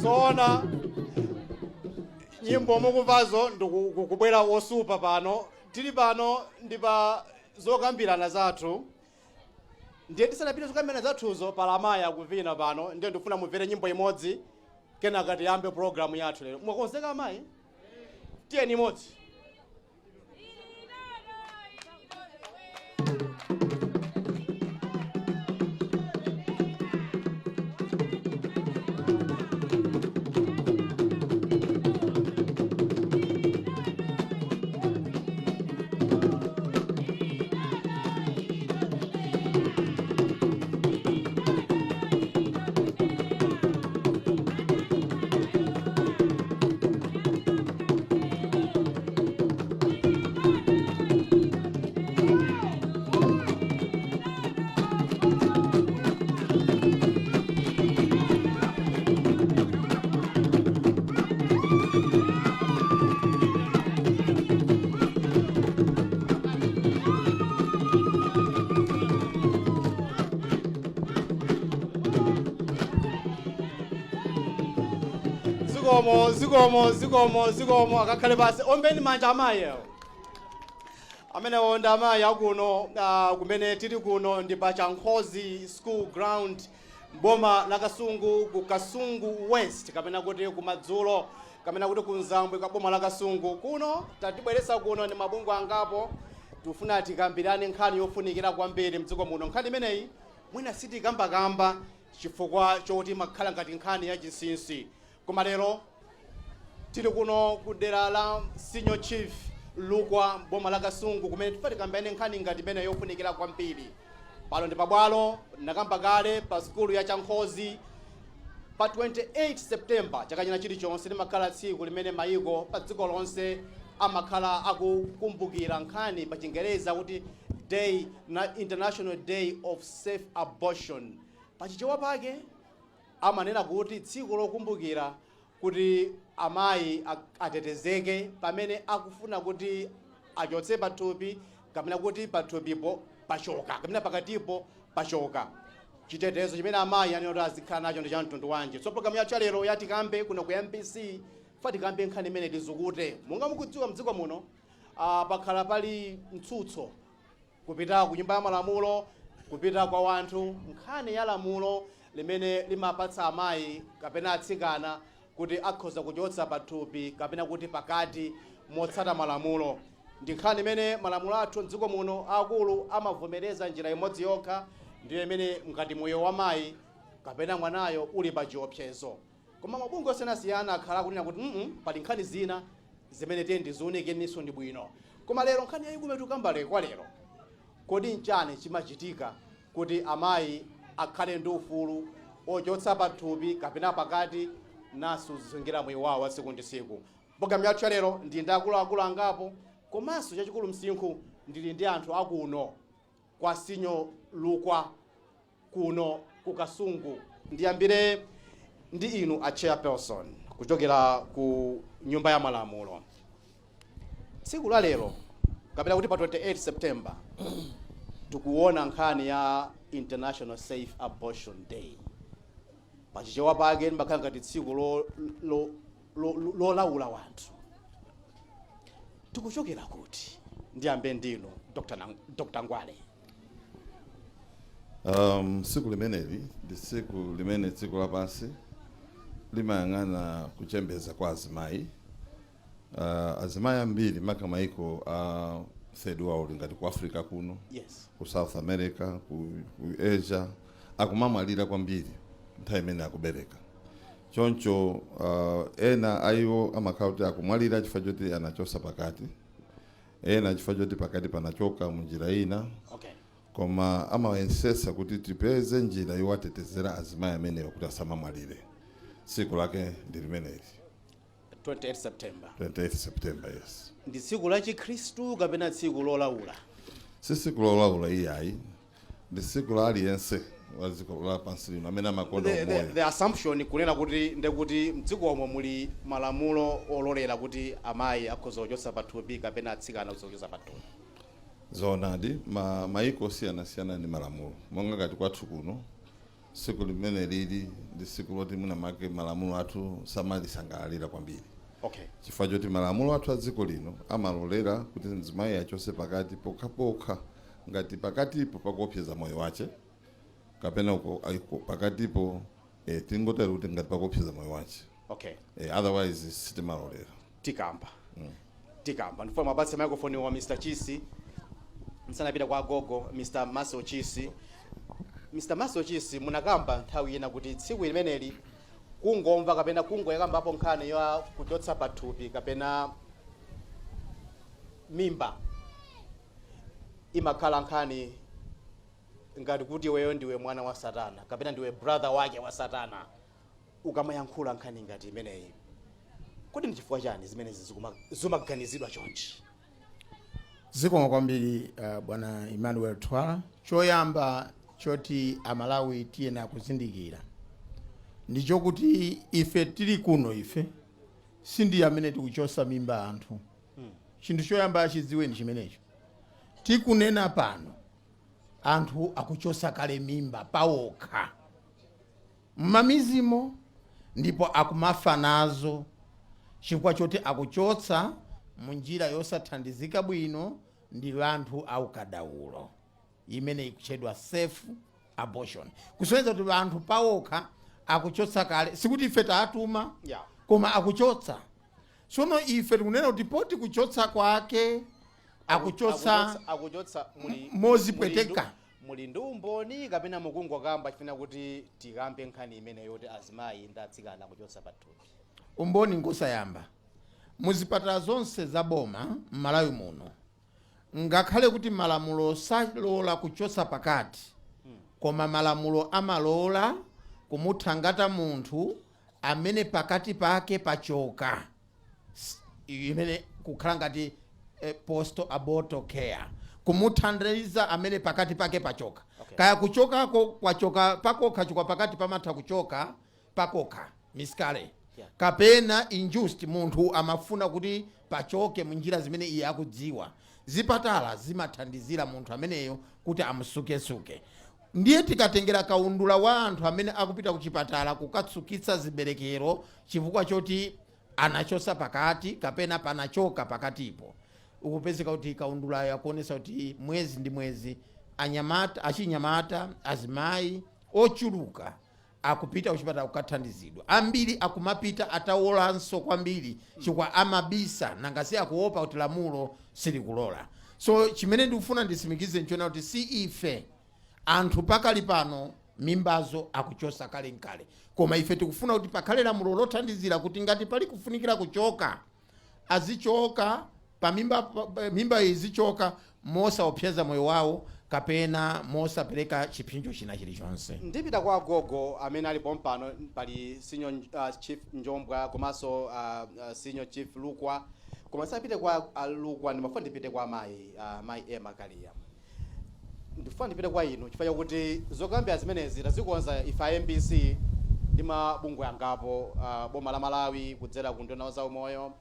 Zoona, nyimbo mukumvazo ndikubwera wosupa. Pano tili pano ndi pa zokambirana zathu. Ndiye tisanapite zokambirana zathuzo, pala amayi akuvina pano. Ndiye ndifuna mumvere nyimbo imodzi, kenaka tiyambe programu yathu lero. Mwakonzeka, amayi? Tiyeni, imodzi. Zikomo, zikomo, zikomo, zikomo. Akakhale pasi. Ombeni manja amayi amenewo. Ndi amayi akuno. Kumene tili kuno ndi pa Chankhozi School Ground, boma la Kasungu, ku Kasungu West, kapena kuti kumadzulo, kapena kuti kunzambwe kwa boma la Kasungu. Kuno tatibweretsa kuno ndi mabungwe angapo. Tifuna tikambirane nkhani yofunikira kwambiri mdziko muno. Nkhani imeneyi mwina sitikambakamba chifukwa choti makhala ngati nkhani ya chinsinsi, koma lero tili kuno ku dera la Senior Chief Lukwa, boma la Kasungu, kumene tifuna tikambirane nkhani ngati imene yofunikira kwambiri. Pano ndi pabwalo, nakamba kale, pa sukulu ya Chankhozi. Pa 28 September chaka china chilichonse limakhala tsiku limene mayiko pa dziko lonse amakhala akukumbukira nkhani, pa Chingereza kuti day na International Day of Safe Abortion. Pachichewa pake amanena kuti tsiku lokumbukira kuti amayi atetezeke pamene akufuna kuti achotse pathupi, kapena kuti pathupipo pachoka, kapena pakatipo pachoka. Chitetezo chimene amayi anena kuti azikhala nacho ndi cha mtundu wanji? So programu yathu yalero yatikambe kuno ku MBC fa tikambe nkhani imene tizukute. Monga mukudziwa, mdziko muno pakhala pali mtsutso kupita ku Nyumba ya Malamulo, kupita kwa wanthu, nkhani ya lamulo limene limapatsa amayi kapena atsikana kuti akhoza kuchotsa pathupi kapena kuti pakati motsata malamulo. Ndi nkhani imene malamulo athu mdziko muno akulu amavomereza njira imodzi yokha, ndiyo imene ngati moyo wa mayi kapena mwanayo uli pa chiopsezo. Koma mabungwe osiyanasiyana akhala akunena kuti pali nkhani zina zimene tiye ndiziunikeniso ndi bwino. Koma lero nkhani yayikulu tikamba kwa lero, kodi nchani chimachitika kuti amayi akhale ndi ufulu ochotsa pathupi kapena pakati nasuzingira moyo wawo wa tsiku ndi tsiku? Programu yathu ya lero ndi ndi akuluakulu angapo, komanso chachikulu msinkhu ndili ndi anthu akuno kwa Senior Lukwa kuno ku Kasungu. Ndiyambire Ndi inu a chairperson kuchokera ku Nyumba ya Malamulo. Tsiku la lero, kapena kuti pa 28 September, tikuona nkhani ya International Safe Abortion Day. Pachichewa pake limakhala ngati tsiku lolawula wanthu. Tikuchokera kuti? Ndiyambe ndinu, Dr Ngwale. Tsiku limeneli ndi tsiku limene dziko lapansi limayang'ana kuchembeza kwa azimayi. Azimayi ambiri, maka maiko a third world ngati ku Africa kuno, ku South America, ku Asia, akumamwalira kwambiri nthawi imene akubereka. Choncho ena ayiwo amakhala kuti akumwalira chifukwa choti anachosa pakati, ena chifukwa choti pakati panachoka munjira ina, koma amayesesa kuti tipeze njira yowatetezera azimayi amenewa kuti asamamwalire. Tsiku lake ndi limeneli. 28 September. 28 September, yes. Ndi tsiku la Chikhristu kapena tsiku lolawula? Si tsiku lolawula iyayi, ndi tsiku la aliyense wa dziko lapansi lino amene amakonda umoyo. The assumption kunena kuti ndekuti mdzikomo muli malamulo ololera kuti amayi akhoza kuchotsa pathupi kapena atsikana akhoza kuchotsa pathupi. Zoonadi, maiko osiyanasiyana ndi malamulo. Monga ngati kwathu kuno, tsiku limene lili ndi tsiku loti mwina make malamulo athu samalisangalalira kwambiri, chifukwa choti malamulo athu a dziko lino amalolera kuti mzimayi achose pakati pokhapokha ngati pakatipo pakuopseza moyo wache kapena pakatipo, tingotero kuti ngati pakuopseza moyo wache. Otherwise sitimalolera. Tikamba, ndifuna mapatse microphone wa Mr Chisi msanapita kwa agogo. Mr Marcel Chisi, Mr Marcel Chisi, munakamba nthawi ina kuti tsiku limeneli kungomva kapena kungoyakambapo nkhani ya kuchotsa pathupi kapena mimba imakhala nkhani ngati kuti iweyo ndiwe mwana wa satana kapena ndiwe brother wake wa satana ukamayankhula nkhani ngati imeneyi. Kodi ndi chifukwa chani zimenezi zimaganizidwa chonchi? Zikomo kwambiri, bwana Emmanuel Twala. Choyamba choti Amalawi tiyena kuzindikira ndichokuti ife tili kuno, ife sindi amene tikuchosa mimba anthu. Chinthu choyamba achidziweni chimenecho. Tikunena pano, anthu akuchosa kale mimba pawokha mmamizimo, ndipo akumafa nazo chifukwa choti akuchotsa munjira yosathandizika bwino ndi anthu aukadaulo, imene ikutchedwa safe abortion, kusonyeza kuti anthu pawokha akuchotsa kale. Sikuti ife taatuma, koma akuchotsa. Tsono ife tikunena kuti poti kuchotsa kwake akuchotsa Akuchotsa muli mozipweteka. Muli ndi umboni kapena mukungokamba chifuna kuti tikambe nkhani imene yoti azimayi ndi atsikana akuchotsa pathupi? Umboni ngosayamba. Muzipatala zonse za boma m'Malawi muno, ngakhale kuti malamulo salola kuchotsa pakati, koma malamulo amalola kumuthangata munthu amene pakati pake pachoka, imene kukhala ngati post abortal care, kumuthandiza amene pakati pake pachoka. Kaya kuchokako kwachoka pakokha, chokwa pakati pamatha kuchoka pakokha, miscarriage, kapena induced, munthu amafuna kuti pachoke munjira zimene iye akudziwa, zipatala zimathandizira munthu ameneyo kuti amusukesuke. Ndiye tikatengera kaundula wa anthu amene akupita ku chipatala kukatsukitsa ziberekero chifukwa choti anachosa pakati kapena panachoka pakatipo, ukupezeka kuti kaundulayo akuonesa kuti mwezi ndi mwezi anyamata, achinyamata, azimayi ochuluka akupita kuchipatala kukathandizidwa. Ambiri akumapita atawolanso kwambiri chifukwa amabisa, nangasi akuopa kuti lamulo silikulola. So chimene ndikufuna nditsimikize nchona kuti si ife. Anthu pakali pano mimbazo akuchosa kale nkale, koma ife tikufuna kuti pakhale lamulo lothandizira kuti ngati pali kufunikira kuchoka, azichoka pamimba, mimba izichoka mosaopseza moyo wawo kapena mosapereka chipsinjo china chilichonse. Ndipita kwa agogo amene ali pompano. Pali Senior Chief Njombwa komanso Senior Chief Lukwa. Koma sapite kwa Lukwa, ndimafuna ndipite kwa amayi, mayi Emma Kaliya. Ndifuna ndipite kwa inu chifukwa chakuti zokambira zimenezi tazikonza ife a MBC. Ndi mabungwe angapo, boma la Malawi kudzera ku Nduna za Umoyo,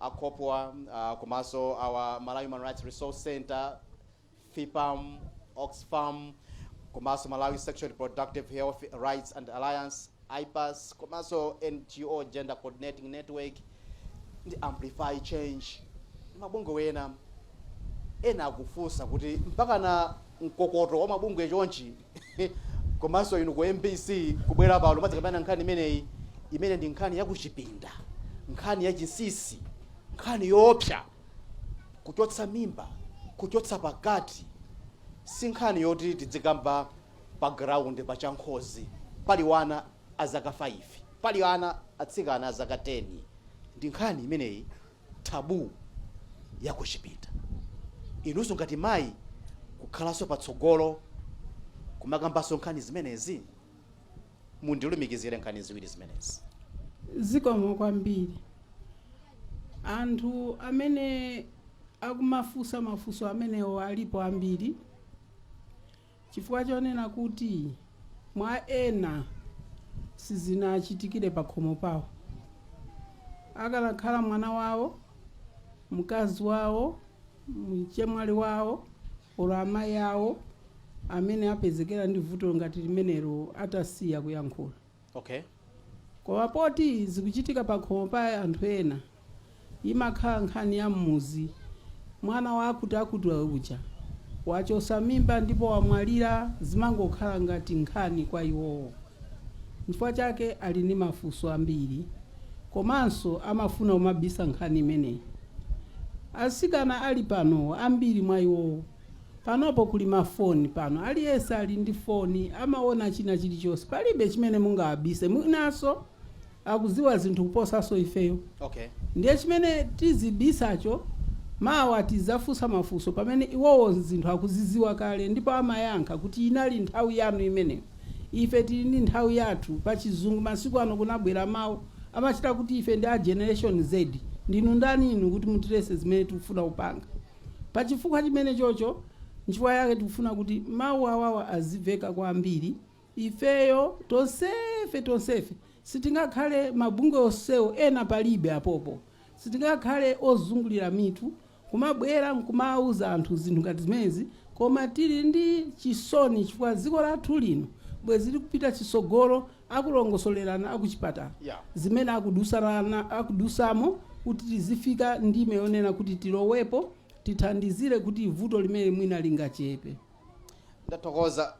a COPUA, komanso our Malawi Human Rights Resource Center, FPAM, Oxfam, komanso Malawi Sexual Reproductive Health Rights and Alliance, IPAS, komanso NGO Gender Coordinating Network ndi Amplify Change ndi mabungwe wena. Ena akufunsa kuti mpaka na mkokoto wa mabungwe chonchi, komanso inu ku MBC kubwera pano madzakambirana nkhani imeneyi, imene ndi nkhani yakuchipinda, nkhani yachinsinsi, nkhani yoopsa, kuchotsa mimba, kuchotsa pakati, si nkhani yoti tidzikamba pa ground pa Chankhozi pali wana azaka 5, pali ana atsikana azaka 10. Ndi nkhani imeneyi taboo yakuchipinda. Inunso ngati mayi kukhalanso patsogolo kumakambanso nkhani zimenezi, mundilumikizire nkhani ziwiri zimenezi. Zikomo kwambiri. Anthu amene akumafunsa mafunso amenewo alipo ambiri, chifukwa chonena kuti mwa ena sizinachitikire pa khomo pawo. Akanakhala mwana wawo, mkazi wawo, mchemwali wawo olo amayi awo amene apezekera ndi vuto ngati limenelo, atasiya kuyankhula. Koma poti zikuchitika pa khomo pa anthu ena, imakhala nkhani ya mmuzi: mwana wakuti akuti uja wachosa mimba ndipo wamwalira. Zimangokhala ngati nkhani kwa iwowo, chifukwa chake ali ndi mafunso ambiri, komanso amafuna kumabisa nkhani imeneyi. Asikana ali pano, ambiri mwa iwowo, panopo kuli mafoni pano, aliyense ali ndi foni, amaona china chilichonse, palibe chimene mungawabise. Mwinanso akuziwa zinthu kuposanso ifeyo. Ndiye chimene tizibisacho, mawa tizafunsa mafunso pamene iwowo zinthu akuziziwa kale, ndipo amayankha kuti inali nthawi yanu imeneyo, ife tili ndi nthawi yathu. Pachizungu masiku ano kunabwera mawu amachita kuti ife ndi a Generation Z, ndinu ndani inu kuti mutilese zimene tikufuna kupanga? Pachifukwa chimene chocho, nchifukwa yake tikufuna kuti mawu awawa azimveka kwambiri. Ifeyo tonsefe, tonsefe sitingakhale mabungwe onsewo, ena palibe apopo, sitingakhale ozungulira mitu kumabwera nkumawuza anthu zinthu ngati zimenezi. Koma tili ndi chisoni chifukwa dziko lathu lino bwezi likupita chitsogolo akulongosolerana akuchipatala zimene akudusana, akudusamo, kuti tizifika ndime yonena kuti tilowepo, tithandizire kuti vuto limene mwina lingachepe. Ndathokoza.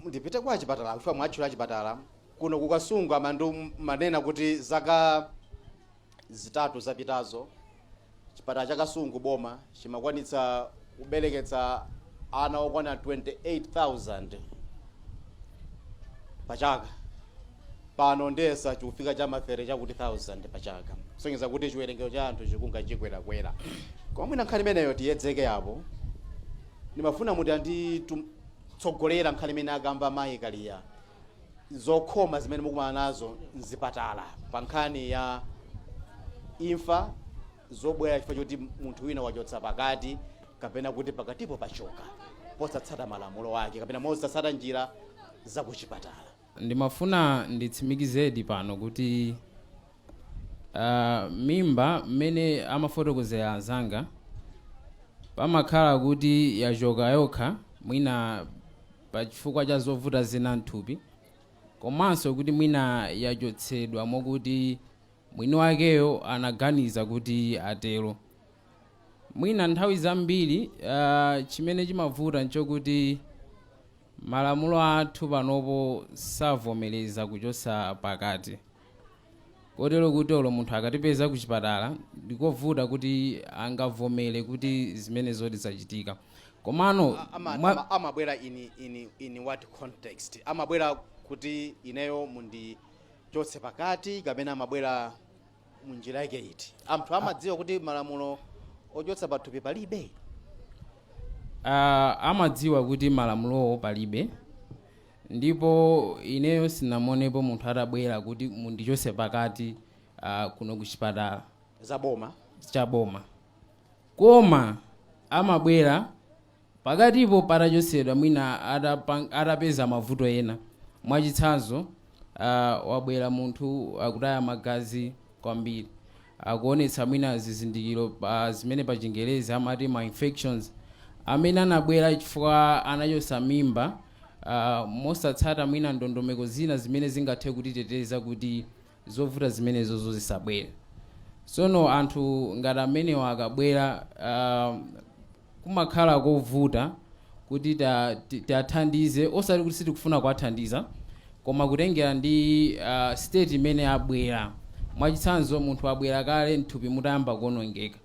Ndipite kwa chipatala, chifukwa mwatchula chipatala. Kuno kuKasungu amandu manena kuti zaka 3 zapitazo chipatala cha Kasungu boma chimakwanitsa kubereketsa ana okwana 28,000 pachaka. Pano ndesa chikufika cha mafere chakuti 1000 pachaka, kusonyeza kuti chiwerengero cha anthu chikunga chikwerakwera. Koma mwina nkhani imeneyo tiyedzeke apo. Ndimafuna muti anditsogolera nkhani imene akamba mayi Kaliya, zokhoma zimene mukumana nazo mzipatala pa nkhani ya imfa zobwera chifukwa choti munthu wina wachotsa pakati, kapena kuti pakatipo pachoka posatsata malamulo ake kapena mosatsata njira zakuchipatala. Ndimafuna nditsimikizedi pano kuti mimba mmene amafotokozera anzanga, pamakhala kuti yachoka yokha, mwina pachifukwa cha zovuta zina mthupi, komanso kuti mwina yachotsedwa mokuti mwini wakeyo anaganiza kuti atero. Mwina nthawi zambiri chimene chimavuta nchokuti malamulo athu panopo savomereza kuchotsa pakati, kotero kuti olo munthu akatipeza kuchipatala ndikovuta kuti angavomere kuti zimene zoti zachitika. Komano Amabwera in what context? Amabwera kuti ineyo mundichotse pakati, kapena amabwera munjira yake iti? Anthu amadziwa kuti malamulo ochotsa pathupi palibe? Amadziwa kuti malamulowo palibe, ndipo ineyo sinamonepo munthu atabwera kuti mundichotse pakati kuno kuchipatala zaboma chaboma. Koma amabwera pakatipo patachotsedwa, mwina atapeza mavuto ena. Mwachitsanzo, Wabwera munthu akutaya magazi kwambiri, akuonetsa mwina zizindikiro pa zimene pa Chingerezi amati ma infections, amene anabwera chifukwa anachosa mimba mosatsata mwina ndondomeko zina zimene zingathe kutiteteza kuti zovuta zimenezo zisabwere. Sono anthu ngati amenewa akabwera, kumakhala kovuta kuti tiathandize, osati kuti sitikufuna kuwathandiza, koma kutengera ndi state imene abwera. Mwachitsanzo, munthu abwera kale mthupi mutayamba kuonongeka,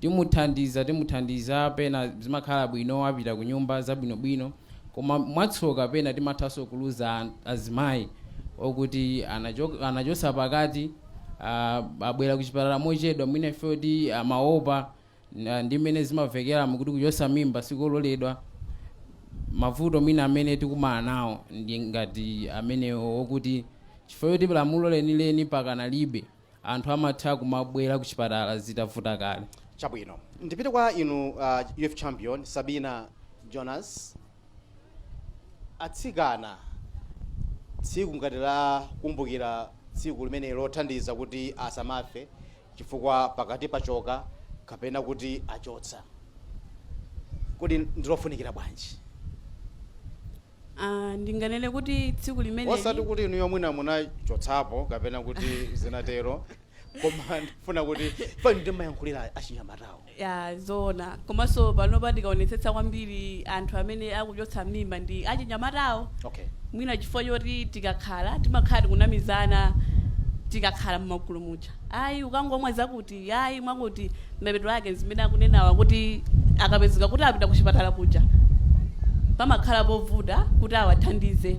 timuthandiza, timuthandiza, pena zimakhala bwino, apita ku nyumba zabwinobwino. Koma mwatsoka pena timathanso kuluza azimayi okuti anachosa pakati, abwera kuchipatala mochedwa, mwina ife kuti amaopa ndi mmene zimavekera kuti kuchosa mimba sikololedwa. Mavuto mwina amene tikumana nawo ndi ngati amenewo, okuti chifukwa choti lamulo lenileni pakanalibe, anthu amatha kumabwera kuchipatala zitavuta kale. Chabwino, ndipite kwa inu, youth champion Sabina Jonas. Atsikana, tsiku ngati la kumbukira tsiku limene lothandiza kuti asamafe chifukwa pakati pachoka kapena kuti achotsa, kodi ndilofunikira bwanji? Ah, ndinganene kuti tsiku limeneli Osati kuti inuyo mwina munachotsapo kapena kuti zinatero, koma ndifuna kuti pano ndimayankhulira achinyamatawo. Ya, zoona. Komanso panopa ndikaonetsetsa kwambiri, anthu amene akuchotsa mimba ndi achinyamatawo. Mwina chifukwa choti tikakhala, timakhala tikunamizana. Tikakhala mmagulu muja, ayi, ukangomwa zakuti, ayi, mwakuti, mapeto ake zimene akunenawa kuti akapezeka kuti apita kuchipatala kuja, pamakhala povuta kuti awathandize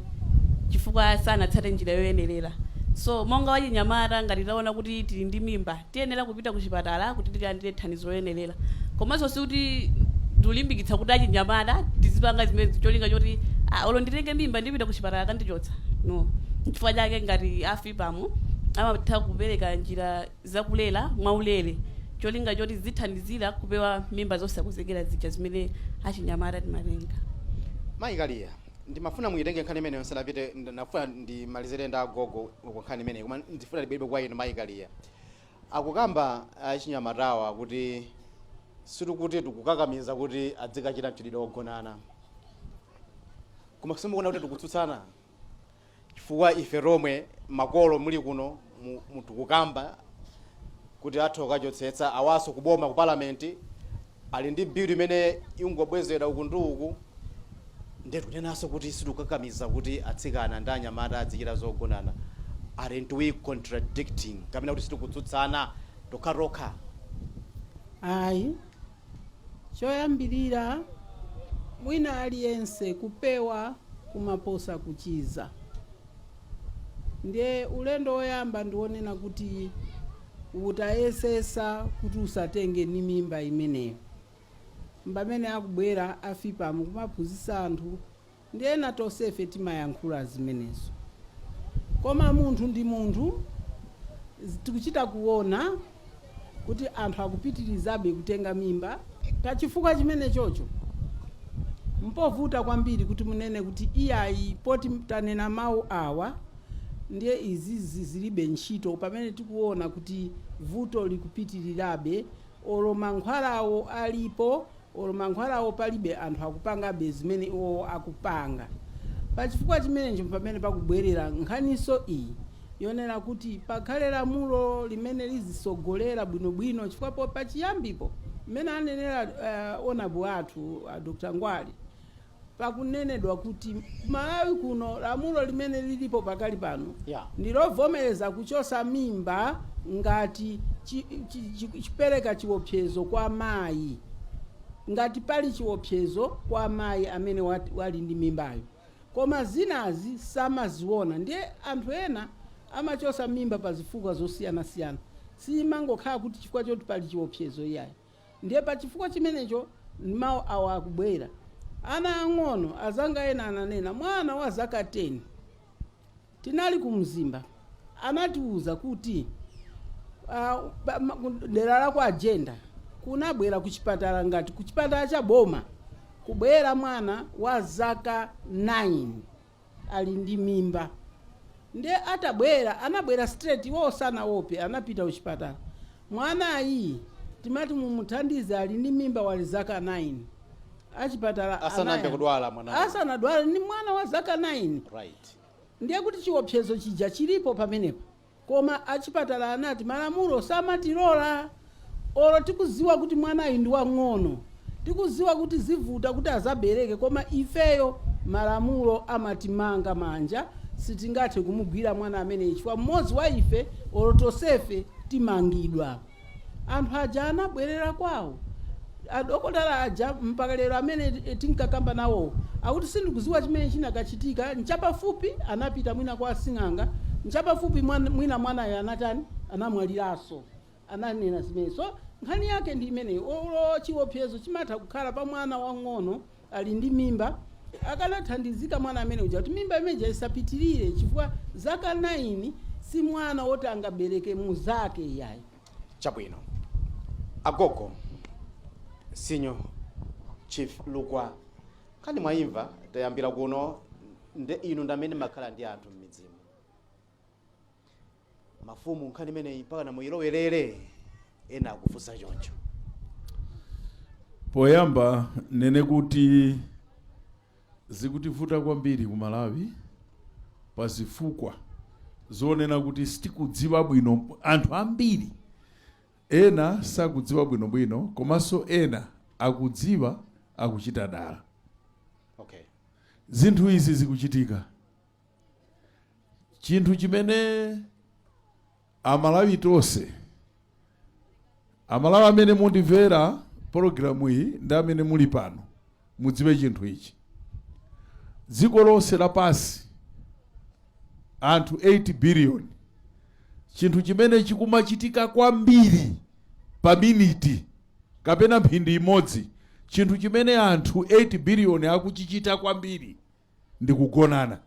chifukwa sanatsate njira yoyenerera. So monga wachinyamata, ngati taona kuti tili ndi mimba, tiyenera kupita kuchipatala kuti tilandire thandizo loyenerera. Komanso sikuti ndikulimbikitsa kuti achinyamata tizipanga zimene cholinga choti, ah, olo nditenge mimba ndipita kuchipatala kandichotsa, no. Chifukwa chake ngati a FPAM amatha kupereka njira zakulera mwaulere, cholinga choti zithandizira kupewa mimba zosakonzekera zija zimene achinyamata timatenga. Mayi Kaliya, ndimafuna muyitenge nkhani imeneyo nsanapite. Ndinafuna ndimalizire ndi agogo ku nkhani imeneyi, koma ndifuna ndibwere kwa inu, mayi Kaliya. Akukamba achinyamatawa kuti situkuti tikukakamiza kuti adzikachita mchitidwe wogonana, koma simukuona kuti tikutsutsana? Chifukwa ife romwe makolo muli kuno tikukamba kuti atha kukachotsetsa, awaso kuboma ku palamenti ali ndi bill imene ingobwezedwa uku ndi uku, ndiye tikunenanso kuti sitikukakamiza kuti atsikana ndi anyamata azichita zogonana. Aren't we contradicting, kapena kuti sitikutsutsana tokhatokha? Ayi, choyambirira, mwina aliyense kupewa kumaposa kuchiza. Ndiye ulendo woyamba ndionena kuti utayesesa kuti usatenge ni mimba imeneyo, mbamene akubwera a FPAM kumaphunzitsa anthu ndi ena tonsefe timayankhula zimenezo. Koma munthu ndi munthu, tikuchita kuona kuti anthu akupitirizabe kutenga mimba. Pachifukwa chimene chocho, mpovuta kwambiri kuti munene kuti iyayi, poti tanena mawu awa ndiye izizi zilibe ntchito, pamene tikuona kuti vuto likupitirirabe. Olo mankhwalawo alipo, olo mankhwalawo palibe, anthu akupangabe zimene iwowo akupanga. Pachifukwa chimenecho pamene pakubwerera nkhaniso iyi yonena kuti pakhale lamulo limene lizisogolera bwinobwino, chifukwa pachiyambipo mmene anenera honourable athu, Dr Ngwali, pakunenedwa kuti Malawi kuno lamulo limene lilipo pakali pano ndilovomereza kuchosa mimba ngati chipereka chiopsezo kwa mayi, ngati pali chiopsezo kwa mayi amene wali ndi mimbayo. Koma zinazi samaziona. Ndiye anthu ena amachosa mimba pa zifukwa zosiyanasiyana, simangokhala kuti chifukwa choti pali chiopsezo, iyayi. Ndiye pa chifukwa chimenecho mawu awa akubwera. Ana ang'ono azanga ena ananena, mwana wa zaka 10, tinali ku Mzimba, anatiuza kuti dera la ku Agenda kunabwera kuchipatala, ngati kuchipatala cha boma, kubwera mwana wa zaka 9 ali ndi mimba. Ndiye atabwera, anabwera straight, iwo sanaope, anapita kuchipatala. Mwanayi timati mumuthandize, ali ndi mimba, wali zaka 9. Achipatala Asanayambe kudwala mwanayo. Asanadwala, ni mwana wa zaka 9. Ndiye kuti chiopsezo chija chilipo pamenepo, koma achipatala anati malamulo samatilola, olo tikuziwa kuti mwanayu ndi wang'ono, tikuziwa kuti zivuta kuti azabereke, koma ifeyo malamulo amatimanga manja, sitingathe kumugwira mwana ameneyi chifukwa mmodzi wa ife olo tonsefe timangidwa. Anthu aja anabwerera kwawo. Adokotala aja mpaka lero amene tinkakamba nawo akuti sindikuziwa chimene chinakachitika. Nchapafupi anapita mwina kwa asing'anga, nchapafupi mwina mwanayo anatani, anamwaliranso. Ananena zimene. So nkhani yake ndi imeneyo. Olo chiopsezo chimatha kukhala pa mwana wang'ono ali ndi mimba, akanathandizika mwana amene uja kuti mimba imeneja isapitirire, chifukwa zaka 9 si mwana woti angabereke muzake iyayi. Chabwino, agogo Senior Chief Lukwa, nkhani mwayimva. Tayambira kuno nde inu ndamene makhala ndi anthu m'midzimu, mafumu. Nkhani imeneyi mpaka namuyilowerere, ena akufunsa choncho. Poyamba nene kuti zikutivuta kwambiri ku Malawi pa zifukwa zonena kuti sitikudziwa bwino. Anthu ambiri ena sakudziwa bwinobwino, komanso ena akudziwa, akuchita dala. Zinthu izi zikuchitika. Chinthu chimene Amalawi tonse, Amalawi amene mundimvera pologalamu iyi ndi amene muli pano, mudziwe chinthu ichi: dziko lonse lapansi, anthu 8 billion, chinthu chimene chikumachitika kwambiri pa miniti kapena mphindi imodzi, chinthu chimene anthu 8 billion akuchichita kwambiri ndi kugonana.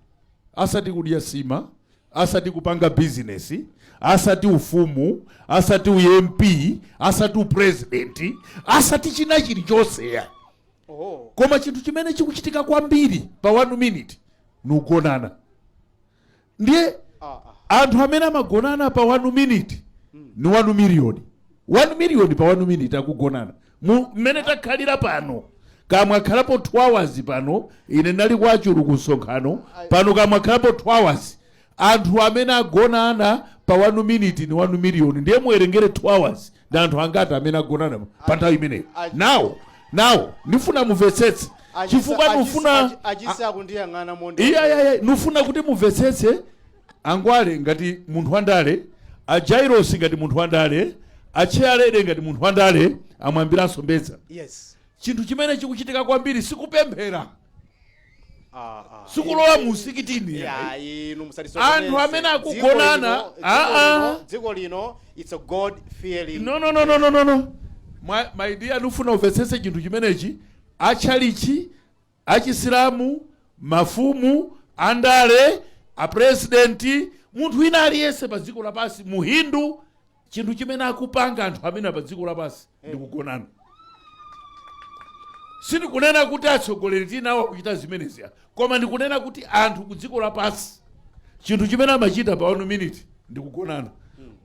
Asati kudya sima, asati kupanga bizinesi, asati ufumu, asati uMP, asati upresident, asati china chilichonse ya. Koma chinthu chimene chikuchitika kwambiri pa 1 minute nikugonana. Ndiye anthu amene amagonana pa 1 minute ni 1 million. 1 million pa 1 minute akugonana. Mmene takhalira pano, kamwakhalapo 2 hours pano, ine ndali kwa Chulu ku msonkhano pano, kamwakhalapo 2 hours, anthu amene agonana pa 1 minute ni 1 million. Ndiye muwerengere 2 hours ndi anthu angati amene agonana pa nthawi imeneyo. Now ndifuna mumvetsetse chifukwa ndifuna Achisi akundiyang'ana mondo. Iya, nufuna kuti mumvetsetse. Angwale ngati munthu wandale, a Jairos ngati munthu wandale, acheyalede ngati munthu wandale, amwambiranso mbedza. Chinthu chimene chikuchitika kwambiri sikupemphera, sikulowa mu msikitini. Ya, inu musatisokoneze. Anthu amene akugonana, Dziko lino- ah. Dziko lino, it's a God fearing. No, no, no, no, no, no, no. My dear, nufuna umvetsetse chinthu chimenechi. Achalichi, achisilamu, mafumu, andale, apresidenti, munthu wina aliyense pa dziko lapansi, Muhindu, chinthu chimene akupanga anthu amene pa dziko lapansi ndi kugonana. Sindikunena kuti atsogoleri tinawo akuchita zimenezi, koma ndikunena kuti anthu ku dziko lapansi chinthu chimene amachita pa 1 minute ndi kugonana.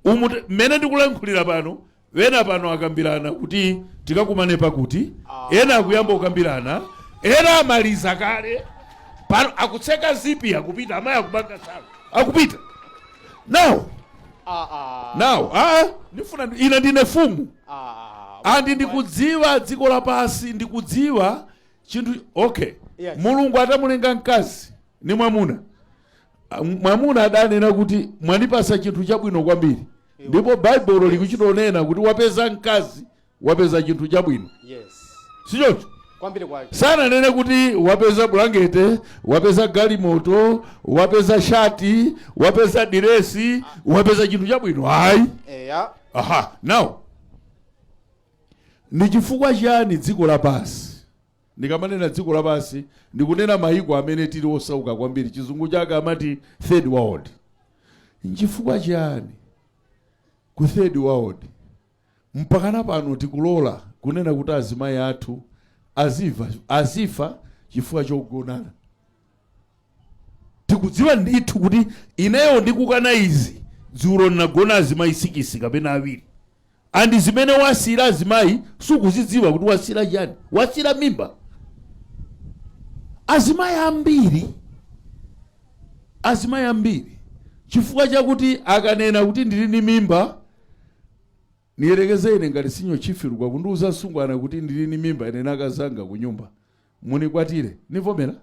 Umu mmene ndikulankhulira pano, ena pano akambirana kuti tikakumane pakuti, ena akuyamba kukambirana, ena amaliza kale pano, akutseka zipi, akupita, amayi akupanga salo, akupita now. Now, ndifuna ine ndine fumu and ndikudziwa dziko lapasi, ndikudziwa chinthu, okay? Mulungu atamulenga mkazi ni mwamuna, mwamuna adanena kuti mwandipasa chinthu chabwino kwambiri, ndipo Baibulo likuchitonena kuti wapeza mkazi, wapeza chinthu chabwino. Sichoncho? Kwambiri kwake. Sananene kuti wapeza bulangete, wapeza galimoto, wapeza shati, wapeza diresi, wapeza chinthu chabwino, ayi. Aha, now ndi chifukwa chiyani dziko lapansi, ndikamanena dziko lapansi ndikunena mayiko amene tili osauka kwambiri, chizungu chake amati third world, nchifukwa chiyani ku third world mpakana pano tikulola kunena kuti azimayi athu azifa chifukwa chogonana? Tikudziwa Ndikudziwa ndithu kuti ineyo ndikukana izi, dzulo ndinagona azimayi 6 kapena 2, and zimene wasiyira azimayi sukuzidziwa kuti wasiyira chani, wasiyira mimba. Azimayi ambiri, azimayi ambiri, chifukwa chakuti akanena kuti ndili ndi mimba, niyerekeze ine ngati senior chief Lukwa kundiuza msungwana kuti ndili ndi mimba ine nakazanga ku nyumba, munikwatire, nivomera?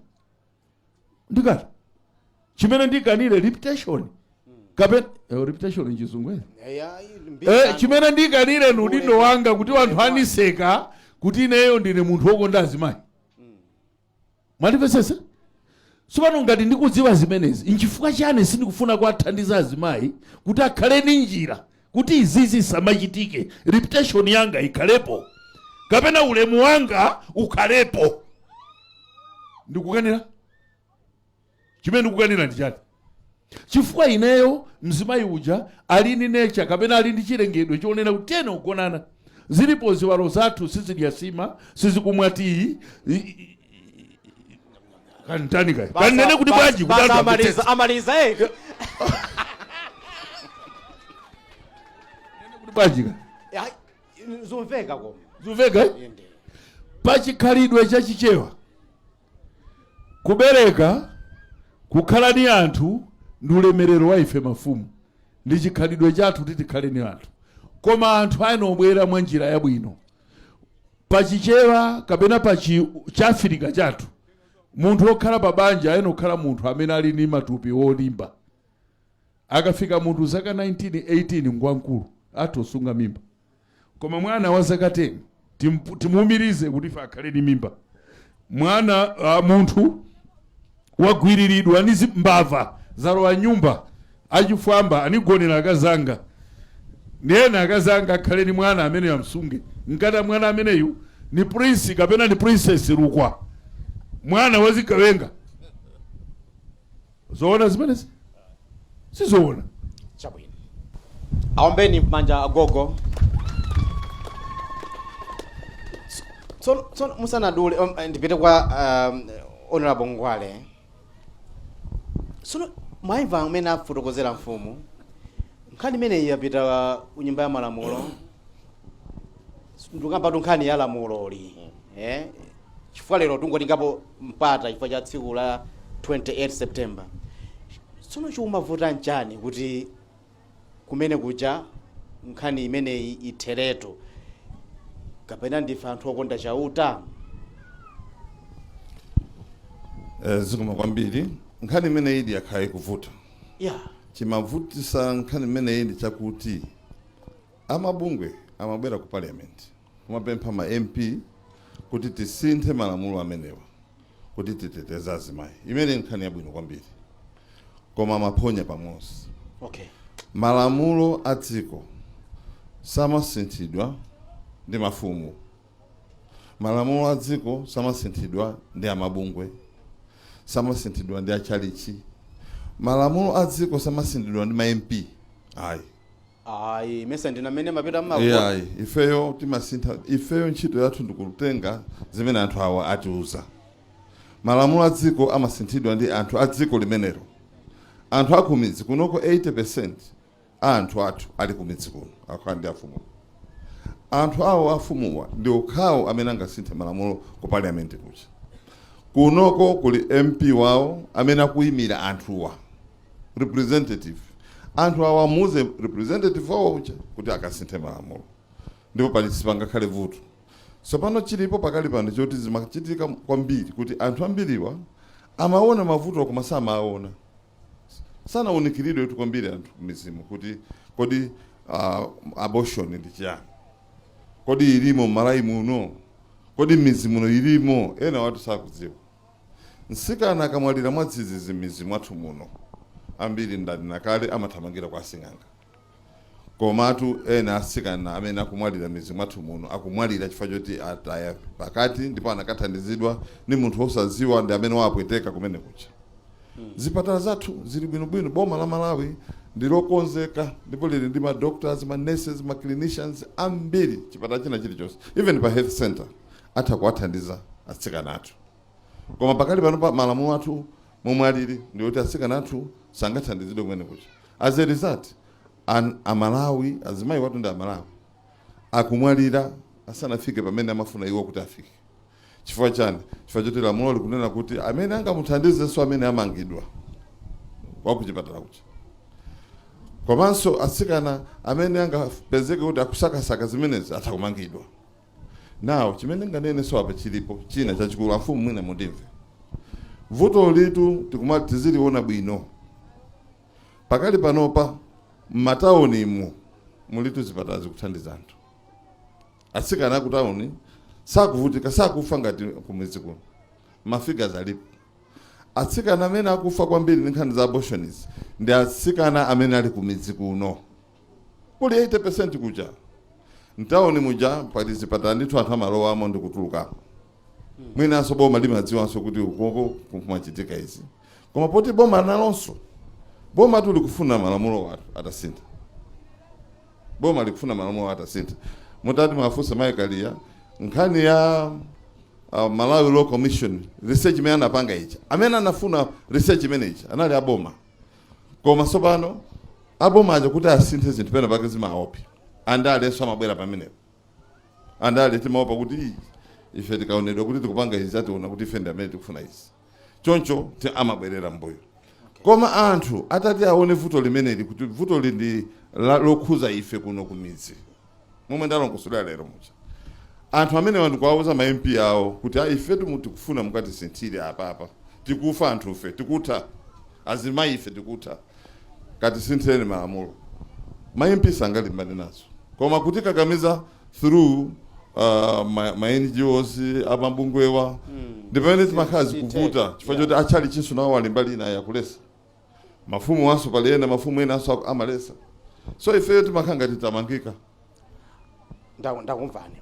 Ndikati chimene ndikanire reputation kapena reputation nchizungu ere? Chimene ndikanire ni udindo wanga kuti wanthu aniseka kuti ineyo ndine munthu wokonda azimayi. Mwandimvetsetsa? Tsopano ngati ndikudziwa zimenezi, nchifukwa chani sindikufuna kuwathandiza azimayi kuti akhale ndi njira kuti izizi samachitike, reputation yanga ikhalepo kapena ulemu wanga ukhalepo? Ndikukanira chimene ndikukanira ndi chani? Chifukwa ineyo mzimayi uja ali ndi nature kapena ali ndi chilengedwe chonena kuti tiyeni kugonana. Zilipo ziwalo zathu sizidya sima, sizikumwa tiyi, kantani kaya kanene kuti bwanji kuti anthu amaliza amvetsetse. Amaliza. Kuti bwanji ka? Zumveka koma. Zumveka, eh? Inde. Pachikhalidwe chachichewa, kubereka, kukhala ni anthu ndi ulemerero wa ife mafumu, ndi chikhalidwe chathu kuti tikhale ni anthu. Koma anthu ayenobwera mwa njira yabwino. Pachichewa kapena pachi chaafirika chathu, munthu wokhala pa banja ayenokhala munthu amene ali ndi matupi wolimba. Akafika munthu zaka 19, 18, ngwamkulu, atha kusunga mimba. Koma mwana wa zaka 10 timuumirize kuti ife akhale ndi mimba. Mwana munthu wagwiriridwa ndi mbava zalowa nyumba, achifwamba anigonera akazanga, ndiyena akazanga akhale ndi mwana amene amsunge. Nkata mwana ameneyu ni prince kapena ni princess Lukwa, mwana wazigawenga. Zoona zimenezi? Sizoona. Chabwino, aombeni manja agogo. Tsono musanadule, ndipite kwa Honorable Ngwale. Tsono mwayimva amene afotokozera mfumu. Nkhani imeneyi yapita ku Nyumba ya Malamulo. Ndikambatu nkhani ya lamuloli, eh? Chifukwa lero tungotingapo mpata chifukwa cha tsiku la 28 September. Tsono chikumavuta nchani kuti kumene kuja nkhani imeneyi itheretu? Kapena ndife anthu okonda Chauta? Zikoma kwambiri. Nkhani imeneyi idi yakhala ikuvuta. Chimavutisa nkhani imeneyi ndi chakuti amabungwe amabwera ku parliament kumapempha ma MP kuti tisinthe malamulo amenewa kuti titeteze azimayi. Imene nkhani yabwino kwambiri, koma amaphonya pamodzi. Malamulo a dziko samasinthidwa ndi mafumu, malamulo a dziko samasinthidwa ndi amabungwe, samasinthidwa ndi achalichi, malamulo a dziko samasinthidwa ndi ma MP, ayi. Ayi, mesa ndina amene mapita mmakoti? Ayi, ifeyo timasintha. Ifeyo ntchito yathu ndikutenga zimene anthu awa atiuza. Malamulo a dziko amasinthidwa ndi anthu a dziko limenelo, anthu akumidzi kunoko. 80% a anthu athu ali kumidzi kuno, akhala ndi afumu. Anthu awo afumuwa ndi okhawo amene angasinthe malamulo ku parliament kuja. Kunoko kuli MP wawo amene akuyimira anthuwa, representative. Anthu awo amuuze representative wawo uja kuti akasinthe malamulo, ndipo pali sipangakhale vuto. Tsopano chilipo pakali pano choti zimachitika kwambiri kuti anthu ambiriwa amaona mavuto koma samaona, sanawunikiridwe tu kwambiri anthu kumidzimu kuti kodi abortion ndi chiyani, kodi ilimo m'Malawi muno, kodi m'midzi muno ilimo? Ena watu sakudziwa. Mtsikana akamwalira mwadzidzidzi m'midzi mwathu muno, ambiri, ndanena kale, amathamangira kwa asing'anga. Komatu ena atsikana amene akumwalira m'midzi mwathu muno akumwalira chifukwa choti ataya pakati, ndipo anakathandizidwa ndi munthu wosadziwa ndi amene wapweteka kumene kucha. Zipatala zathu zili bwinobwino. Boma la Malawi ndi lokonzeka ndipo lili ndi ma doctors, ma nurses, ma clinicians ambiri. Chipatala china chilichonse, even pa health center, atha kuwathandiza atsikana athu. Koma pakali pano pa malamulo athu Momwe alili ndikuti atsikana athu sangathandizidwe kumene kuja. As a result, Amalawi, azimayi watu ndi Amalawi akumwalira asanafike pamene amafuna iwo kuti afike. Chifukwa chani? Chifukwa choti lamulo likunena kuti amene angamuthandizenso amene amangidwa wakuchipatala kuja, komanso atsikana amene angapezeke kuti akusakasaka zimenezi atha kumangidwa nawo. Chimene nganenenso apa, chilipo china chachikulu, amfumu, mwina mundimve. Vuto litu tikumati tiziliona bwino. Pakali panopa m'matawunimu mulitu zipatala zikuthandiza anthu. Atsikana akutawuni sakuvutika, sakufa ngati kumudzi kuno. Ma figures alipo. Atsikana amene akufa kwambiri ndi nkhani za abortions ndi atsikana amene ali kumidzi kuno, kuli 80% kuja. Mtawuni muja pali zipatala ndithu, anthu amalowamo ndi kutulukamo. Mwinanso boma limadziwanso kuti ukoko kumachitika izi, koma poti boma nalonso, boma tu likufuna malamulo athu atasintha. Boma likufuna malamulo atasintha. Mutati mwafunsa Maikaliya nkhani ya Malawi Law Commission research imene anapanga ija, amene anafuna research imene ija anali aboma. Koma tsopano aboma aja kuti asinthe zinthu, pena pake zimaopi andalenso amabwera pamenepo. Andale timaopa kuti, "Ii, ife tikaonedwa kuti tikupanga izi, ationa kuti ife ndi amene tikufuna izi." Choncho amabwerera mbuyo. Koma anthu atati aone vuto limeneli, kuti vuto li ndi lokhuza ife kuno kumidzi, momwe ndalongosolera lero muja, anthu amene ndikuwauza ma MP awo kuti, "Ah, ife tikufuna mukatisinthire apapa, tikufa anthufe, tikutha, azimayi ife tikutha, katisinthireni malamulo." Ma MP sangalimbane nazo, koma kutikakamiza through ma NGOs, amabungwewa, ndi pamene zimakhala zikuvuta, chifukwa choti achali chinso nawo ali mbali ina yakulesa, mafumu wanso pali ena, mafumu enanso amalesa. So ifeyo timakhala ngati tamangika. Ndakumvani.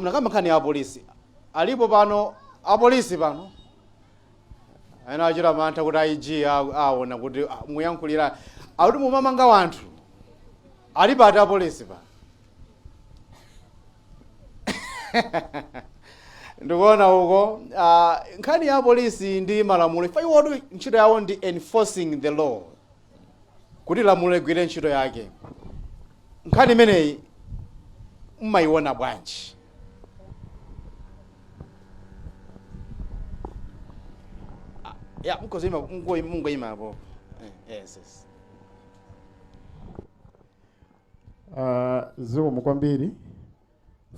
Mnakamba nkhani ya apolisi. Alipo pano apolisi pano ena achita mantha kuti IG aona kuti, ah, muyankhulira akuti mumamanga wanthu. Alipo ati apolisi pano? Ndikuona uko. Nkhani ya apolisi ndi malamulo, ifa iwotu ntchito yawo ndi enforcing the law, kuti lamulo ligwire ntchito yake. Nkhani imeneyi mmayiona bwanji? Ah, ya mkozoima, mungoima apo. Yes. Zikomo kwambiri.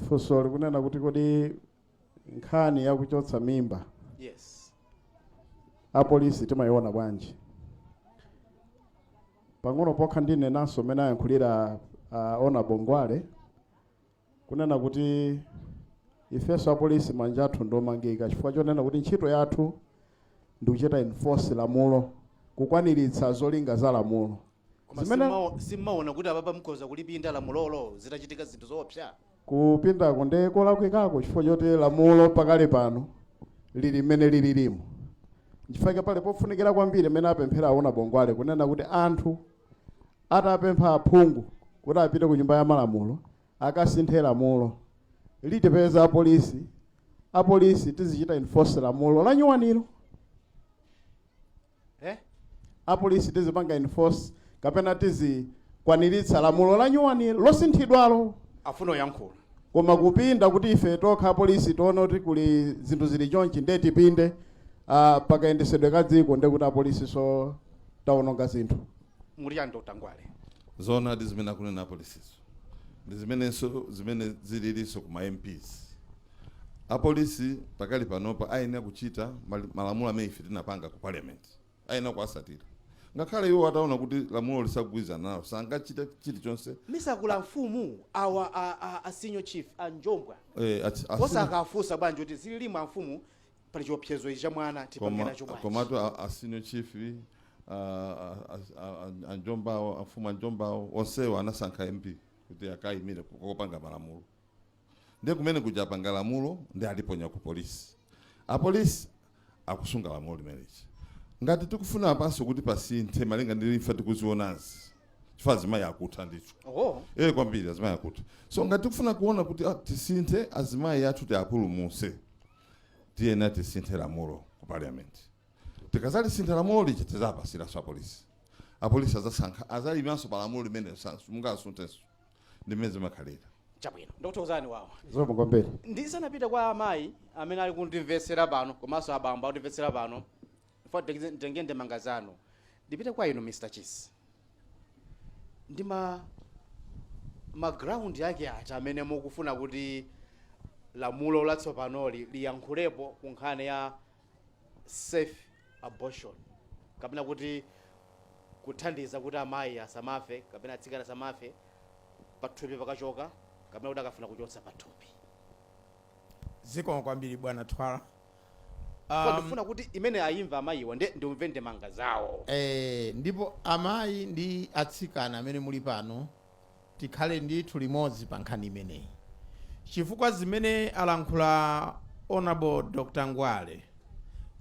Funso likunena kuti kodi nkhani yakuchotsa mimba apolisi timayiona bwanji? Pang'ono pokha ndinenanso mmene ayankhulira ona Bongwale, kunena kuti ifenso apolisi manja athu ndomangika, chifukwa chonena kuti ntchito yathu ndikuchita enforce lamulo, kukwaniritsa zolinga za lamulo. Koma simmaona kuti apapa mukhoza kulipinda lamulolo zitachitika zinthu zoopsa? Kupindako ndi kolakwikako, chifukwa choti lamulo pakali pano lili mmene lililimo. Nchifukwa pali pofunikira kwambiri mmene apemphera aona Bongwale, kunena kuti anthu atapempha aphungu kuti apite ku Nyumba ya Malamulo akasinthe lamulo, litipeza apolisi, apolisi tizichita enforce lamulo la nyuwaniro. Eh? Apolisi tizipanga enforce kapena tizikwaniritsa lamulo la nyuwaniro losinthidwalo. Afuna uyankhula. Koma kupinda kuti ife tokha apolisi tione kuti kuli zinthu zili chonchi nde tipinde, pakayendesedwe ka dziko, nde kuti apolisi so taononga zinthu. Muli chani, Dr Ngwale? Zoonadi, zimene akunena apolisizo ndi zimenenso zimene zililinso ku ma MPs. Apolisi pakali panopa ayenera kuchita malamulo amene ife tinapanga ku Parliament, ayenera kuwasatira. Ngakhale iwo ataona kuti lamulo lisakugwirizana nawo, sangachite chilichonse. Misakula mfumu awa a senior chief a Njombwa osakafunsa bwanji kuti zililimo amfumu, pali chiopsezo ichi cha mwana, tipange nacho bwanji? Komatu a senior chief anjombawo, amfumu anjombawo, onsewo anasankha MP kuti akayimire kopanga malamulo. Ndiye kumene kuja apanga lamulo ndi aliponya ku polisi, apolisi akusunga lamulo limenechi. Ngati tikufuna apanso kuti pasinthe malinga ndi imfa tikuzionazi, chifukwa azimayi akutha ndithu. Oh. Eh, kwambiri azimayi akutha. So ngati tikufuna kuona kuti, ah, tisinthe, azimayi athu tiapulumuse, tiyena tisinthe lamulo ku Parliament. Tikazalisintha lamulo lija, tizapasiranso apolisi. Apolisi azasankha, azalimanso pa lamulo limene mungasunthenso. Ndi mmene zimakhalira. Chabwino, ndikuthokozani wawa. Zikomo kwambiri. Ndisanapite kwa amayi amene ali kundimvetsera pano komanso abambo akundimvetsera pano, nditenge ndemanga zanu, ndipite kwa inu Mr Chisi. Ndi ma ground yake ati amene mukufuna kuti lamulo latsopanoli liyankhulepo ku nkhani ya safe abortion, kapena kuti kuthandiza kuti amayi asamafe kapena atsikana asamafe pathupi pakachoka, kapena kuti akafuna kuchotsa pathupi? Zikomo kwambiri, bwana Twala. Ndifuna kuti imene ayimva amayiwa, ndi ndimve ndemanga zawo. Ndipo amayi ndi atsikana amene muli pano, tikhale ndithu limodzi pa nkhani imeneyi, chifukwa zimene alankhula Honorable Dr Ngwale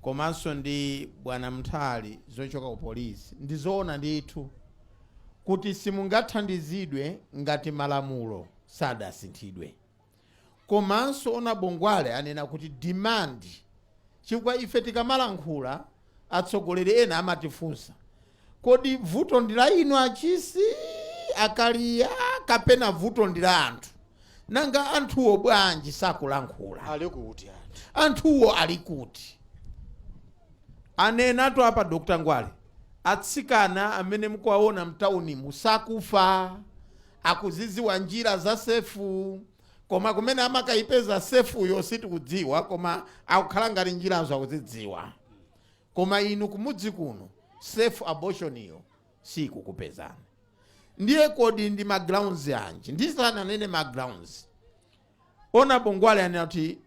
komanso ndi bwana Mthali zochoka ku polisi ndi zoona ndithu, kuti simungathandizidwe ngati malamulo sadasinthidwe. Komanso Honorable Ngwale anena kuti demand, chifukwa ife tikamalankhula atsogoleri ena amatifunsa, "Kodi vuto ndi la inu achisi akaliya kapena vuto ndi la anthu? Nanga anthuwo bwanji sakulankhula?" Ali kuti anthu? Anthuwo ali kuti? Anenatu apa Dr Ngwale, atsikana amene mukuwaona mtaunimu sakufa, akuziziwa njira za safe, koma kumene amakayipeza safeyo sitikudziwa, koma akukhala ngati njirazo akuzidziwa. Koma inu kumudzi kuno safe abortion iyo sikukupezani. Ndiye kodi ndi ma grounds anji? Ndisananene ma grounds, Honorable Ngwale anena kuti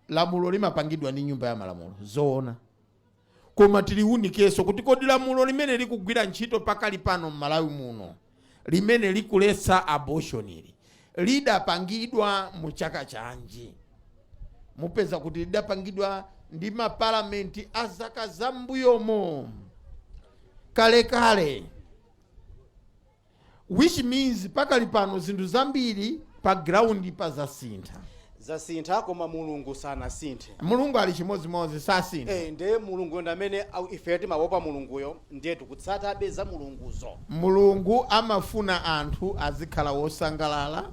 lamulo limapangidwa ndi nyumba ya malamulo. Zoona, koma tiliwunikenso kuti kodi lamulo limene likugwira ntchito pakali pano m'Malawi muno, limene likuletsa abortion ili, lidapangidwa mu chaka chanji? Mupeza kuti lidapangidwa ndi mapalamenti a zaka zambuyomo kalekale, which means pakali pano zinthu zambiri pa ground pazasintha. Zasintha, koma Mulungu sanasinthe. Mulungu ali chimodzimodzi, sasintha. Ndiye Mulungu ndi amene ife timaopa Mulunguyo, ndiye tikutsatabe za Mulunguzo. Mulungu amafuna anthu azikhala wosangalala,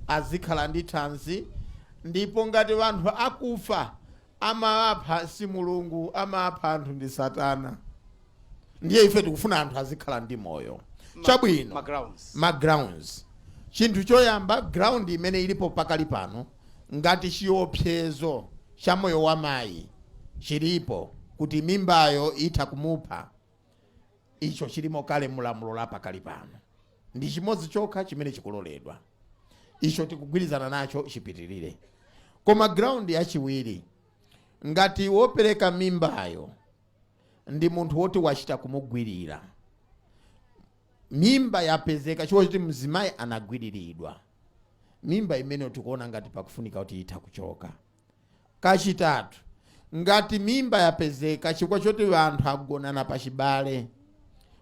azikhala ndi thanzi. Ndipo ngati anthu akufa, amawapha si Mulungu, amapha anthu ndi Satana. Ndiye ife tikufuna anthu azikhala ndi moyo. Chabwino. Ma grounds. Ma grounds, chinthu choyamba, ground imene ilipo pakali pano, ngati chiopsezo cha moyo wa mayi chilipo kuti mimbayo itha kumupha, icho chilimo kale mulamulo la pakali pano. Ndi chimodzi chokha chimene chikuloledwa, icho tikugwirizana nacho, chipitirire. Koma ground yachiwiri, ngati wopereka mimbayo ndi munthu woti wachita kumugwirira, mimba yapezeka chifukwa choti mzimayi anagwiriridwa, mimba imene tikuona ngati pakufunika kuti itha kuchoka. Kachitatu, ngati mimba yapezeka chifukwa choti anthu agonana pachibale.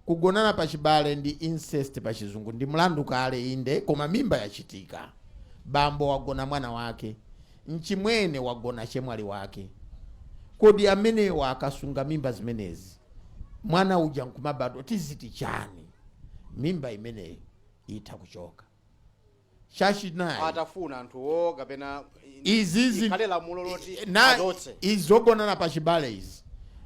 Kugonana pachibale ndi incest pachizungu, ndi mlandu kale, inde, koma mimba yachitika, bambo wagona mwana wake, mchimwene wagona chemwali wake, kodi amenewa akasunga mimba zimenezi, mwana uja nkumabadwa, tiziti chani? Mimba imeneyi itha kuchoka. Chachinayi, atafuna anthuwo kapena izizi ikhale lamulo loti na achotse. Izi zogonana pachibale izi,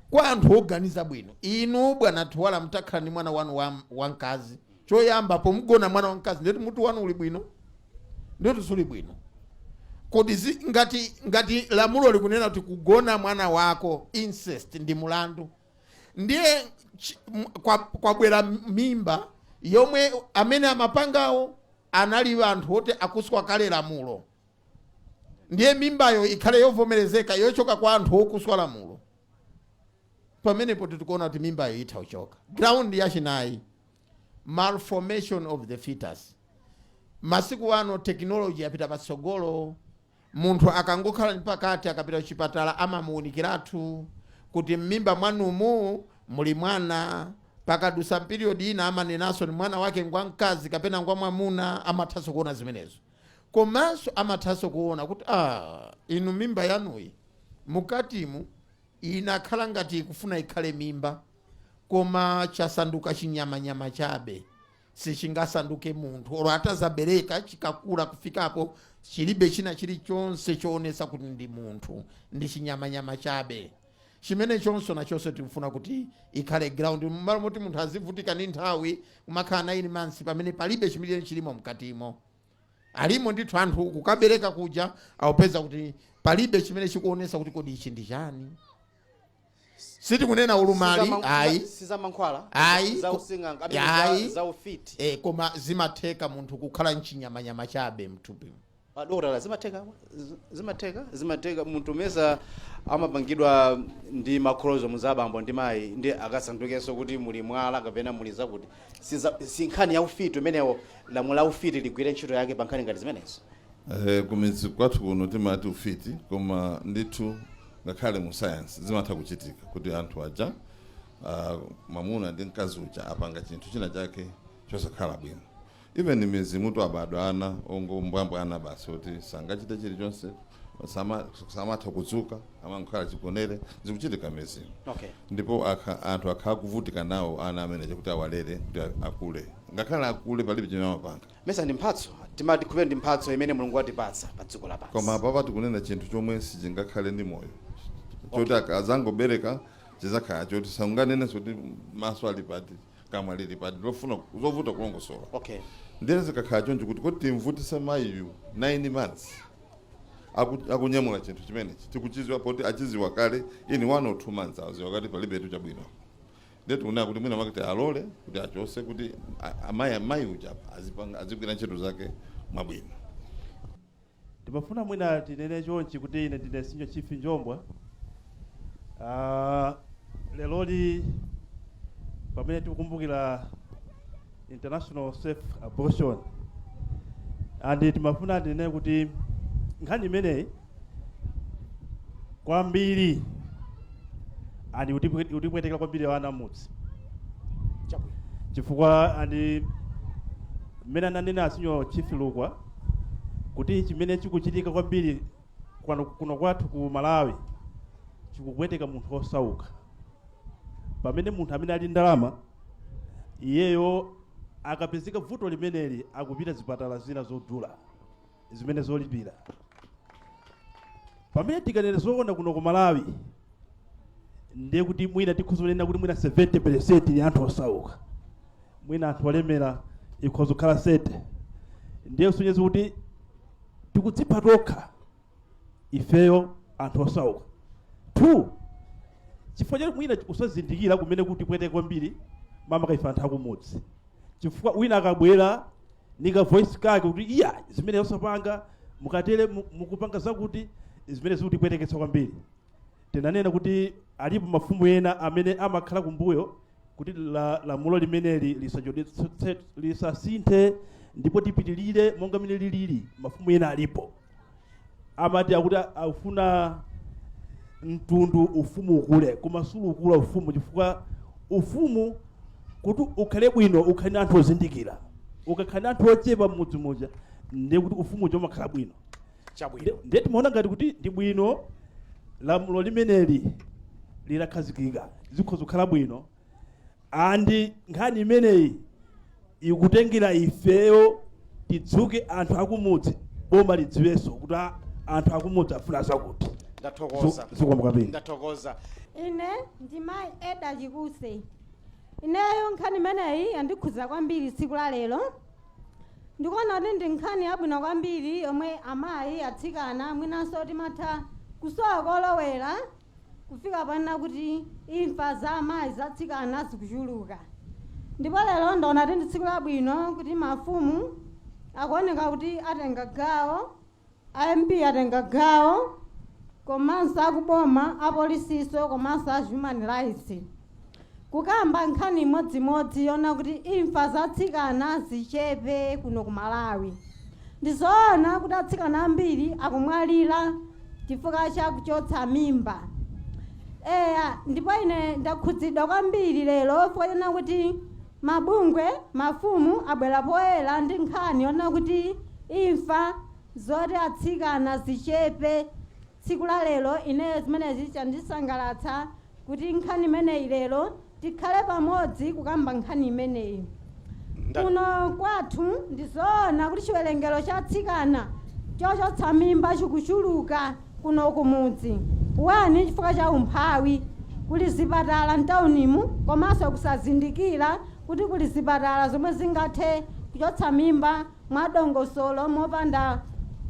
kwa anthu oganiza bwino, inu bwana Thuwala mutakhala ndi mwana wanu wamkazi, choyamba pomugona mwana wamkazi, ndeti mutu wanu uli bwino? Ndeti suli bwino. Kodi ngati lamulo likunena kuti kugona mwana wako, incest, ndi mulandu, ndiye kwabwera mimba yomwe amene amapangawo anali anthu oti akuswa kale lamulo, ndiye mimbayo ikhale yovomerezeka yochoka kwa anthu okuswa lamulo? Pamenepo tikuona kuti mimbayo itha kuchoka. Ground yachinayi, malformation of the fetus. Masiku ano technology yapita patsogolo. Munthu akangokhala ndi pakati, akapita kuchipatala amamuwunikiratu kuti m'mimba mwanumu muli mwana. Pakadusa period ina amanenanso ni mwana wake ngwa mkazi kapena ngwa mwamuna. Amathanso kuona zimenezo. Komanso amathanso kuona kuti, ah, inu mimba yanuyi mukatimu Inakhala ngati ikufuna ikhale mimba, koma chasanduka chinyamanyama chabe, sichingasanduke munthu. Olo atazabereka, chikakula kufikapo, chilibe china chilichonse choonesa kuti ndi munthu, ndi chinyamanyama chabe. Chimene chonso nachonso tikufuna kuti ikhale ground, mmalo moti munthu azivutika ndi nthawi kumakhala 9 months pamene palibe chimene chilimo mkatimo. Alimo ndithu anthu kukabereka kuja awupeza kuti palibe chimene chikuonesa kuti kodi ichi ndi chani. Sitikunena ulumali, ayi. Sizamankhwala? Ayi. Za using'anga amene Ayi. za ufiti? Koma zimatheka munthu kukhala mchinyamanyama chabe mthupi. Adokotala, zimatheka? Zimatheka munthu mesa amapangidwa ndi ma chromosome za abambo ndi mayi, ndi akasandukenso kuti muli mwala kapena muli zakuti? Si nkhani ya ufiti imenewo? Lamulo la ufiti ligwire ntchito yake pa nkhani ngati zimenezo? Kumidzi kwathu kuno timati ufiti, koma ndithu ngakhale mu science zimatha kuchitika kuti anthu aja, mwamuna ndi mkazi uja, apanga chinthu china chake chosakhala bwino. Even mizimutu abadwa ana ongombwambwana basi, kuti sangachite chilichonse, samatha kudzuka, amangokhala chigonere. Zikuchitika mizimu. Ndipo anthu akhala kuvutika nawo ana amene kuti awalere kuti akule, ngakhale akule palibe chimene amapanga. Mesa ndi mphatso? Timati khupere ndi mphatso imene Mulungu watipatsa pa dziko lapansi. Koma apapa tikunena chinthu chomwe sichingakhale ndi moyo, choti azangobereka chizakhala choti sanganenenso kuti maso ali pati, kamwa lili pati, lofuna zovuta kulongosola. Ndiye zikakhala choncho kuti timvutise mayiyu 9 months akunyamula chinthu chimenechi tikuchiziwa, poti achiziwa kale in 1 or 2 months, aziwa kati palibetu chabwino. Ndiye tikunena kuti mwina makati alole kuti achose, kuti amayi uja azipanga, azigwira ntchito zake mwabwino. Ndimafuna mwina tinene chonchi kuti ine ndine Senior Chief Njombwa. Leloli pamene tikukumbukira International Safe Abortion, and timafuna tinene kuti nkhani imeneyi kwambiri and utipwetekera kwambiri ana mudzi, chifukwa and mmene ananena Senior Chief Lukwa kuti chimene chikuchitika kwambiri kuno kwathu ku Malawi chikupweteka munthu osauka, pamene munthu amene ali ndalama iyeyo akapezeka vuto limeneli akupita zipatala zina zodula zimene zolipira. Pamene tikanena zoona, kuno ku Malawi ndiye kuti mwina tikhoza kunena kuti mwina 70% ni anthu osauka, mwina anthu olemera ikhoza kukhala 30. Ndiye kusonyeza kuti tikudzipha tokha ifeyo anthu osauka. Two, chifukwa choti mwina usazindikira kumene kuti pwete kwambiri mama ife anthu akumudzi, chifukwa wina akabwera nika voice kake kuti iya, zimene osapanga mukatere mukupanga zakuti zimene zikutipweteketsa kwambiri. Tinanena kuti alipo mafumu ena amene amakhala kumbuyo kuti lamulo limeneli lisasinthe ndipo tipitilire monga mene lilili. Mafumu ena alipo amati akuti akufuna mtundu ufumu ukule, koma sulukula ufumu, chifukwa ufumu kuti ukhale bwino ukhale ndi anthu ozindikira. Ukakhala ndi anthu ochepa mmudzi muja, ndiye kuti ufumu uja umakhala bwino. Ndiye timaona ngati kuti ndi bwino lamulo limeneli litakhazikika, zikhoza kukhala bwino. And nkhani imeneyi ikutengera ifeyo tidzuke anthu akumudzi, boma lidziwenso kuti anthu akumudzi afuna zakuti. Ndathokoza. Zikomo kwambiri. Ndathokoza. Ine ndi Mayi Eda Chikuse. Ineyo nkhani imeneyi yandikhuza kwambiri tsiku la lero. Ndikuona kuti ndi nkhani yabwino kwambiri yomwe amayi, atsikana mwinanso timatha kusowa kolowera, kufika panena kuti imfa za amayi, zatsikana zikuchuluka. Ndipo lero ndaona kuti ndi tsiku labwino kuti mafumu akuoneka kuti atenga gawo, a MP atenga gawo, komanso akuboma, apolisiso, komanso a human rights, kukamba nkhani imodzimodzi yona kuti imfa zatsikana zichepe kuno ku Malawi. Ndizoona kuti atsikana ambiri akumwalira chifukwa cha kuchotsa mimba, eya. Ndipo ine ndakhudzidwa kwambiri lero poyena kuti mabungwe, mafumu abwera poyera ndi nkhani yona kuti imfa zoti atsikana zichepe. Tsiku la lero ineyo zimenezi chandisangalatsa kuti nkhani imeneyi lero tikhale pamodzi kukamba nkhani imeneyi. Kuno kwathu ndizoona kuti chiwerengero cha atsikana chochotsa mimba chikuchuluka kuno kumudzi. Wani, chifukwa cha umphawi, kuli zipatala mtaunimu, komanso kusazindikira kuti kuli zipatala zomwe zingathe kuchotsa mimba mwadongosolo mopanda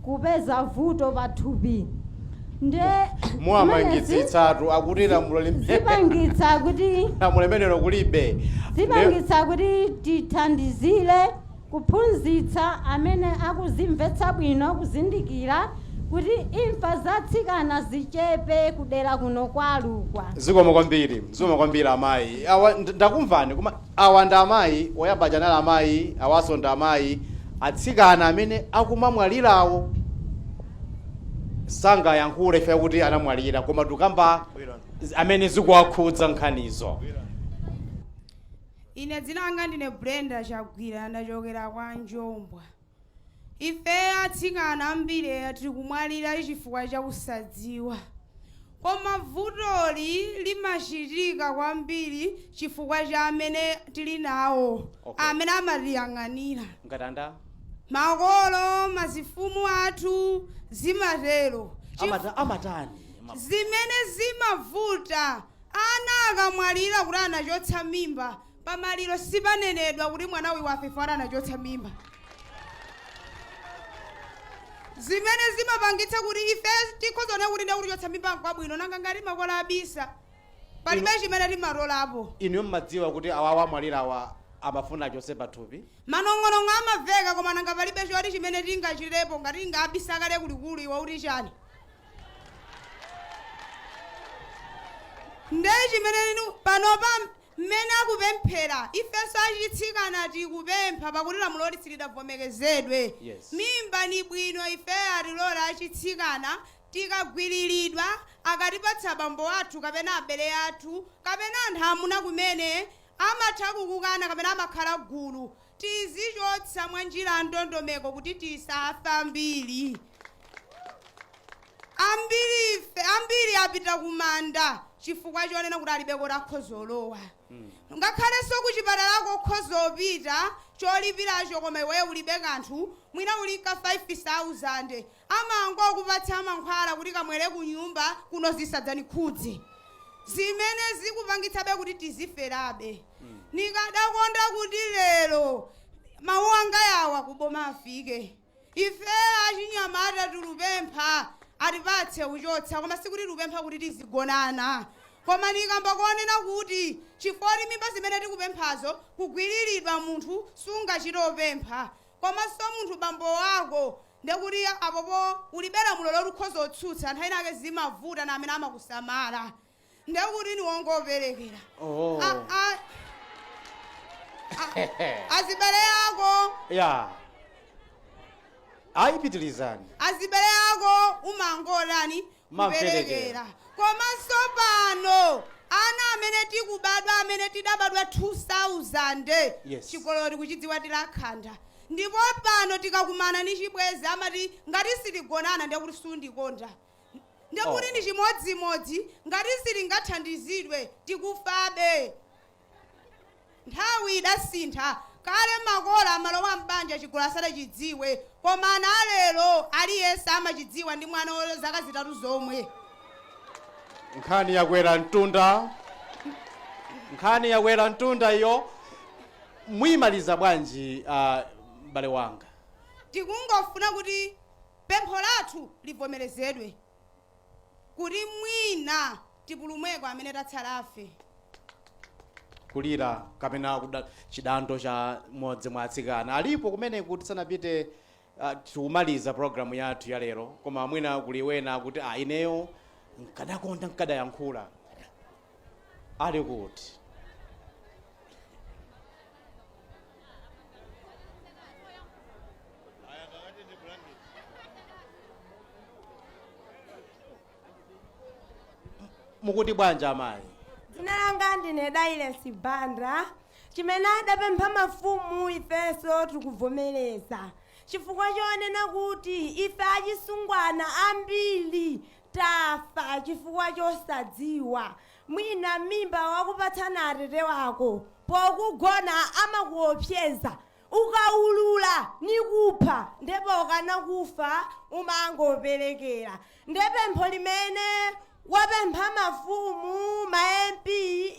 kupeza vuto pathupi. Nde Muwamangitsitsatu akuti lamulo limene zipangitsa kuti lamulo limenelo kulibe. Zipangitsa kuti tithandizire kuphunzitsa amene akuzimvetsa bwino kuzindikira kuti imfa zatsikana zichepe kudera kuno kwa Lukwa. Zikomo kwambiri, zikomo kwambiri amayi. Awa ndakumvani, koma awa ndi amayi oyamba chanali amayi, awaso ndi amayi atsikana amene akumamwalirawo sangayankhule ife kuti anamwalira, koma tukamba amene zikuwakhudza nkhanizo. Ine dzina langa ndine Brenda Chagwira, ndachokera kwa Njombwa. Ife atsikana ambiri tiri kumwalira chifukwa cha kusadziwa, koma vutoli limachitika kwambiri chifukwa cha amene tili nawo, amene amatiyang'anira. Ngatanda makolo, mazifumu athu, zimatero. Amatani? Zimene zimavuta, ana akamwalira kuti anachotsa mimba, pamaliro sipanenedwa kuti mwana uyu wafa ifo anachotsa mimba. Zimene zimapangitsa kuti ife tikhozone kuti ndiye kuti chotsa mimba nkwabwino, nanga ngati makolo abisa palibe chimene timatolapo. Inu mmadziwa kuti awawa amwalirawa amafuna achotse pathupi? Manong'onong'o amaveka, koma nanga palibe choti chimene tingachitepo ngati tingabisa kale kulikulu iwe kuti chani. Ndiye chimene inu panopa mmene akupemphera, ifenso achitsikana tikupempha, pakuti lamulo silidavomekezedwe. Mimba ni bwino, ife atilola achitsikana tikagwiriridwa, akatipatsa bambo athu kapena abele athu kapena anthu amuna kumene amatha kukukana kapena amakhala gulu, tizichotsa mwa njira ya ndondomeko kuti tisafa ambiri. Ambiri apita kumanda chifukwa chonena kuti alibe koti akhozolowa, ngakhalenso kuchipatalako khozopita cholipiracho, koma iweyo ulibe kanthu, mwina uli ka 5000, amangokupatsa mankhwala kuti kamwere ku nyumba kuno zisadzanikhudze, zimene zikupangitsabe kuti tiziferabe. Nikadakonda kuti lero mawu anga yawa kuboma afike. Ife achinyamata tilupempha atipatse uchotsa, koma sikuti lupempha kuti tizigonana, koma nikamba kuonena kuti chifukwa mimba zimene tikupemphazo, kugwiriridwa munthu sungachitopempha, komanso munthu bambo wako ndekuti apopo ulibe lamulo loti ukhoza otsutsa, anthu ena ake zimavuta na amene amakusamala, ndekuti niwongoperekera. Azibale ako Ya, ayipitirizani. Azibale ako umangolani Mamperekera. Kuperekera. Komanso pano ana amene tikubadwa, amene tidabadwa 2000, chigololo tikuchidziwa tilakhanda, ndipo pano tikakumana ni chibwezi amati ngati sitigonana ndiye kuti sundikonda, ndekuti ndi chimodzimodzi ngati sitingathandizidwe tikufabe. Nthawi idasintha, kale makolo amalowa mbanja chigolo asadachidziwe, koma ana alero aliyense amachidziwa ndi mwana wa zaka 3 zomwe. Nkhani yakwera mtunda, nkhani yakwera mtunda iyo. Muyimaliza bwanji, m'bale wanga? Tikungofuna kuti pempho lathu livomerezedwe kuti mwina tipulumweko amene tatsalafe. Kulira kapena kuda chidando cha mmodzi mwa atsikana alipo kumene kuti sanapite. Tikumaliza programu yathu ya lero, koma mwina kuli wena kuti ineyo nkadakonda nkadayankhula, ali kuti? Mukuti bwanji amayi? Dzina langa ndine Daile Sibanda. Chimene adapempha mafumu ifenso tikuvomereza, chifukwa chonena kuti ife achisungwana ambiri Tafa chifukwa chosadziwa. Mwina mimba wakupatsana atete wako, pokugona amakuopseza, ukaulula nikupha, ndipo ukanakufa umangoperekera. Ndepempho limene wapempha mafumu, ma MP,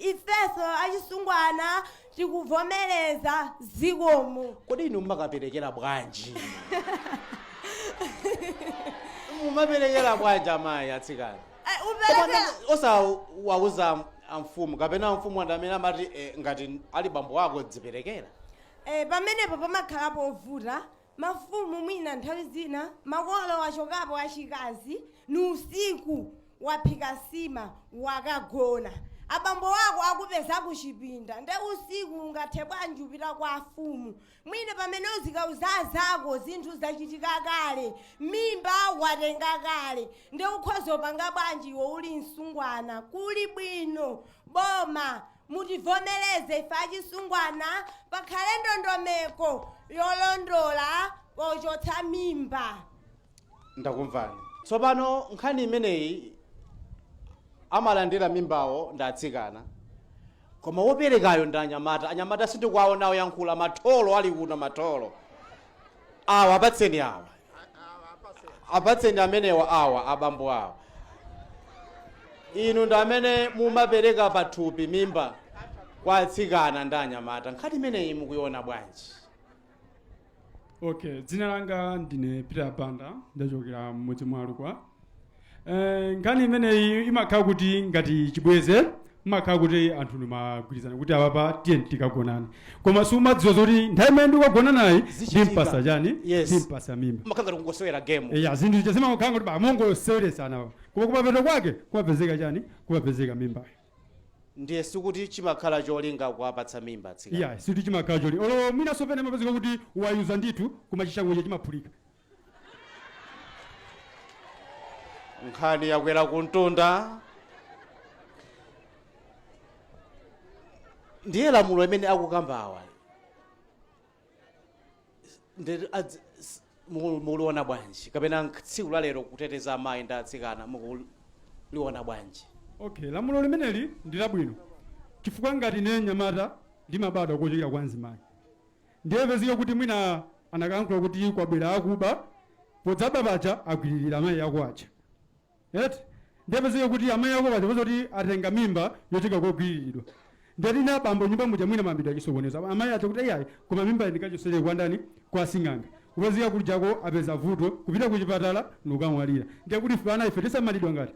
ifeso achisungwana tikuvomereza. Zikomo. Kodi inu mumakaperekera bwanji? Mumaperekera bwanji, amayi, atsikana? Uperekera Osawauza amfumu kapena amfumu anthu amene amati ngati ali bambo ako dziperekera? Pamenepo pamakhala povuta. Mafumu mwina nthawi zina makolo wachokapo achikazi, ni usiku, waphika sima, wakagona, abambo wako akupeza kuchipinda. Nde usiku ungathe bwanji upita kwa afumu? Mwina pamene uzikauza zako, zinthu zachitika kale, mimba watenga kale, nde ukhoza upanga bwanji iwe uli msungwana? Kuli bwino boma mutivomereze ife achisungwana, pakhale ndondomeko yolondola pochotsa mimba. Ndakumvani. Tsopano nkhani imeneyi, amalandira mimbawo ndi atsikana, koma woperekayo ndi anyamata. Anyamata sindikuwaona yankhula. Matholo ali kuno, matholo awa, apatseni awa, apatseni amenewa awa, abambo awa. Inu ndi amene mumapereka pathupi, mimba kwa atsikana ndi anyamata. Nkhani imeneyi mukuiona bwanji? Okay, dzina langa ndine Peter Banda, ndachokera mmudzi mwa Lukwa. Nkhani imeneyi imakhala kuti ngati chibweze, imakhala kuti anthu nimagwirizana kuti apapa tiye tikagonane, koma sumadziwa zoti nthawi imene ndikagona naye Zichitika. ndimpasa chani? Yes. Ndimpasa mimba. Makhala ngati kungosewera game. Ya, zinthu zija zimakhala kuti bamongoseweresana, koma kumapeto kwake kumapezeka chani? Kumapezeka mimbayo. Ndiye sikuti chimakhala cholinga kuwapatsa mimba atsikana? Ya, sikuti chimakhala cholinga. Olo mwinaso pene amapezeka kuti wayuza ndithu, koma chishango chimaphulika. Nkhani yakwera kuntunda. Ndiye lamulo imene akukambawa mukuliona bwanji? Kapena tsiku la lero kuteteza amayi ndi atsikana mukuliona bwanji? Okay, lamulo limeneli ndi labwino, chifukwa ngati ine nyamata ndimabadwa kochokera kwa mzimayi, ndiye pezeka kuti mwina anakayankhula kuti kwabwera akuba, podzaba paja agwiririra amayi ako aja, eti? Ndiye pezeka kuti amayi ako paja peza kuti atenga mimba yochoka kogwiriridwa. Ndiyati ine abambo nyumba muja mwina mambidwa achisokonezo, amayi aja kuti iyayi, koma mimba ndikachosere kwa ndani? Kwa sing'anga. Kupezeka kulijako apeza vuto, kupita kuchipatala nukamwalira. Ndiye kuti ife ana ife tisamalidwa ngati,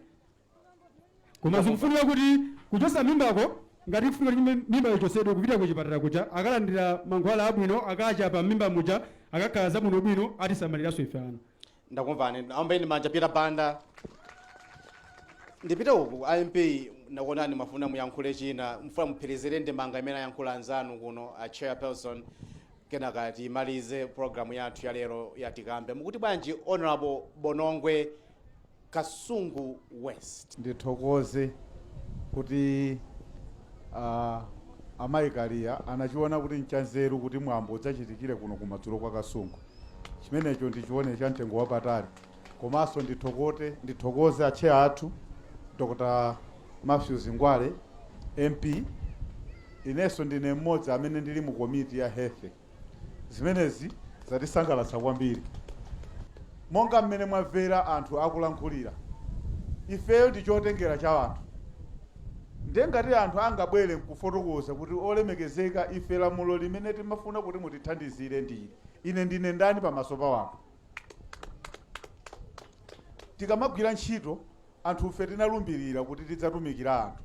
koma zikufunika kuti kuchosa mimbako, ngati kufunika kuti mimba ichosedwe, kupita kuchipatala kuja akalandira mankhwala abwino, akachapa mimba muja, akakhala zabwinobwino, atisamaliranso ife ana. Ndakumvani. Ambeni manja Peter Banda. Ndipite uku, MP, nakuonani mafuna muyankhule china, mfuna muphirizire ndemanga imene ayankhula anzanu kuno, a chairperson, kenaka timalize programu yathu ya lero ya Tikambe. Mukuti bwanji, Honorable Bonongwe, Kasungu West? Ndithokoze kuti amayi Kaliya anachiona kuti nchanzeru kuti mwambo udzachitikire kuno kumadzulo kwa Kasungu. Chimenecho ndichione cha mtengo wapatali. Komanso ndithokoze acheya athu, Dr Matthews Ngwale MP. Inenso ndine mmodzi amene ndili mu komiti ya health. Zimenezi zatisangalatsa kwambiri. Monga mmene mwamvera anthu akulankhulira, ifeyo ndi chotengera cha anthu. Ndiye ngati anthu angabwere nkufotokoza kuti, "Olemekezeka, ife lamulo limene timafuna kuti mutithandizire ndi ine," ndine ndani pamaso pa anthu? Tikamagwira ntchito, anthufe tinalumbirira kuti tidzatumikira anthu.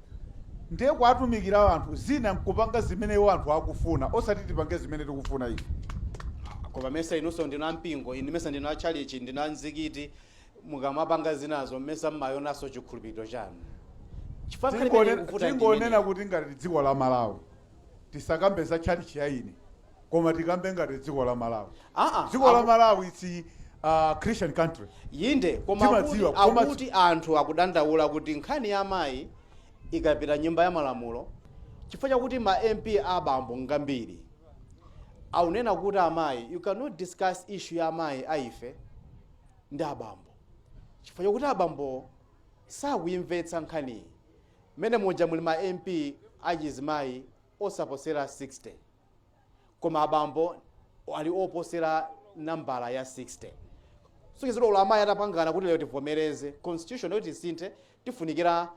Ndiye kuatumikira anthu, zina nkupanga zimene iwo anthu akufuna, osati tipange zimene tikufuna ife. Koma mesa inunso ndinu ampingo? Inu mesa ndinu atchalichi, ndinu amzikiti? Mukamapanga zinazo, mesa mmayonanso chikhulupiriro chanu? Chifukwa nkhani imene ikuvuta ndi Tingonena imeneyi. kuti ngati dziko la Malawi, tisakambe za tchalichi ya ine, koma tikambe ngati dziko la Malawi. Dziko la Malawi, it's Christian country. Inde, koma akuti, Timadziwa, koma akuti anthu akudandaula kuti nkhani ya amayi ikapita nyumba ya malamulo, chifukwa chakuti ma MP abambo ngambiri, aunena kuti amayi, you cannot discuss issue ya amayi aife ndi abambo, chifukwa chakuti abambo Sakuyimvetsa nkhaniyi. Mmene muja muli ma MP achizimayi osaposera 60, koma abambo ali oposera nambala ya 60. Sukizilo amayi atapangana kuti lero tivomereze constitution yoti tisinthe, tifunikira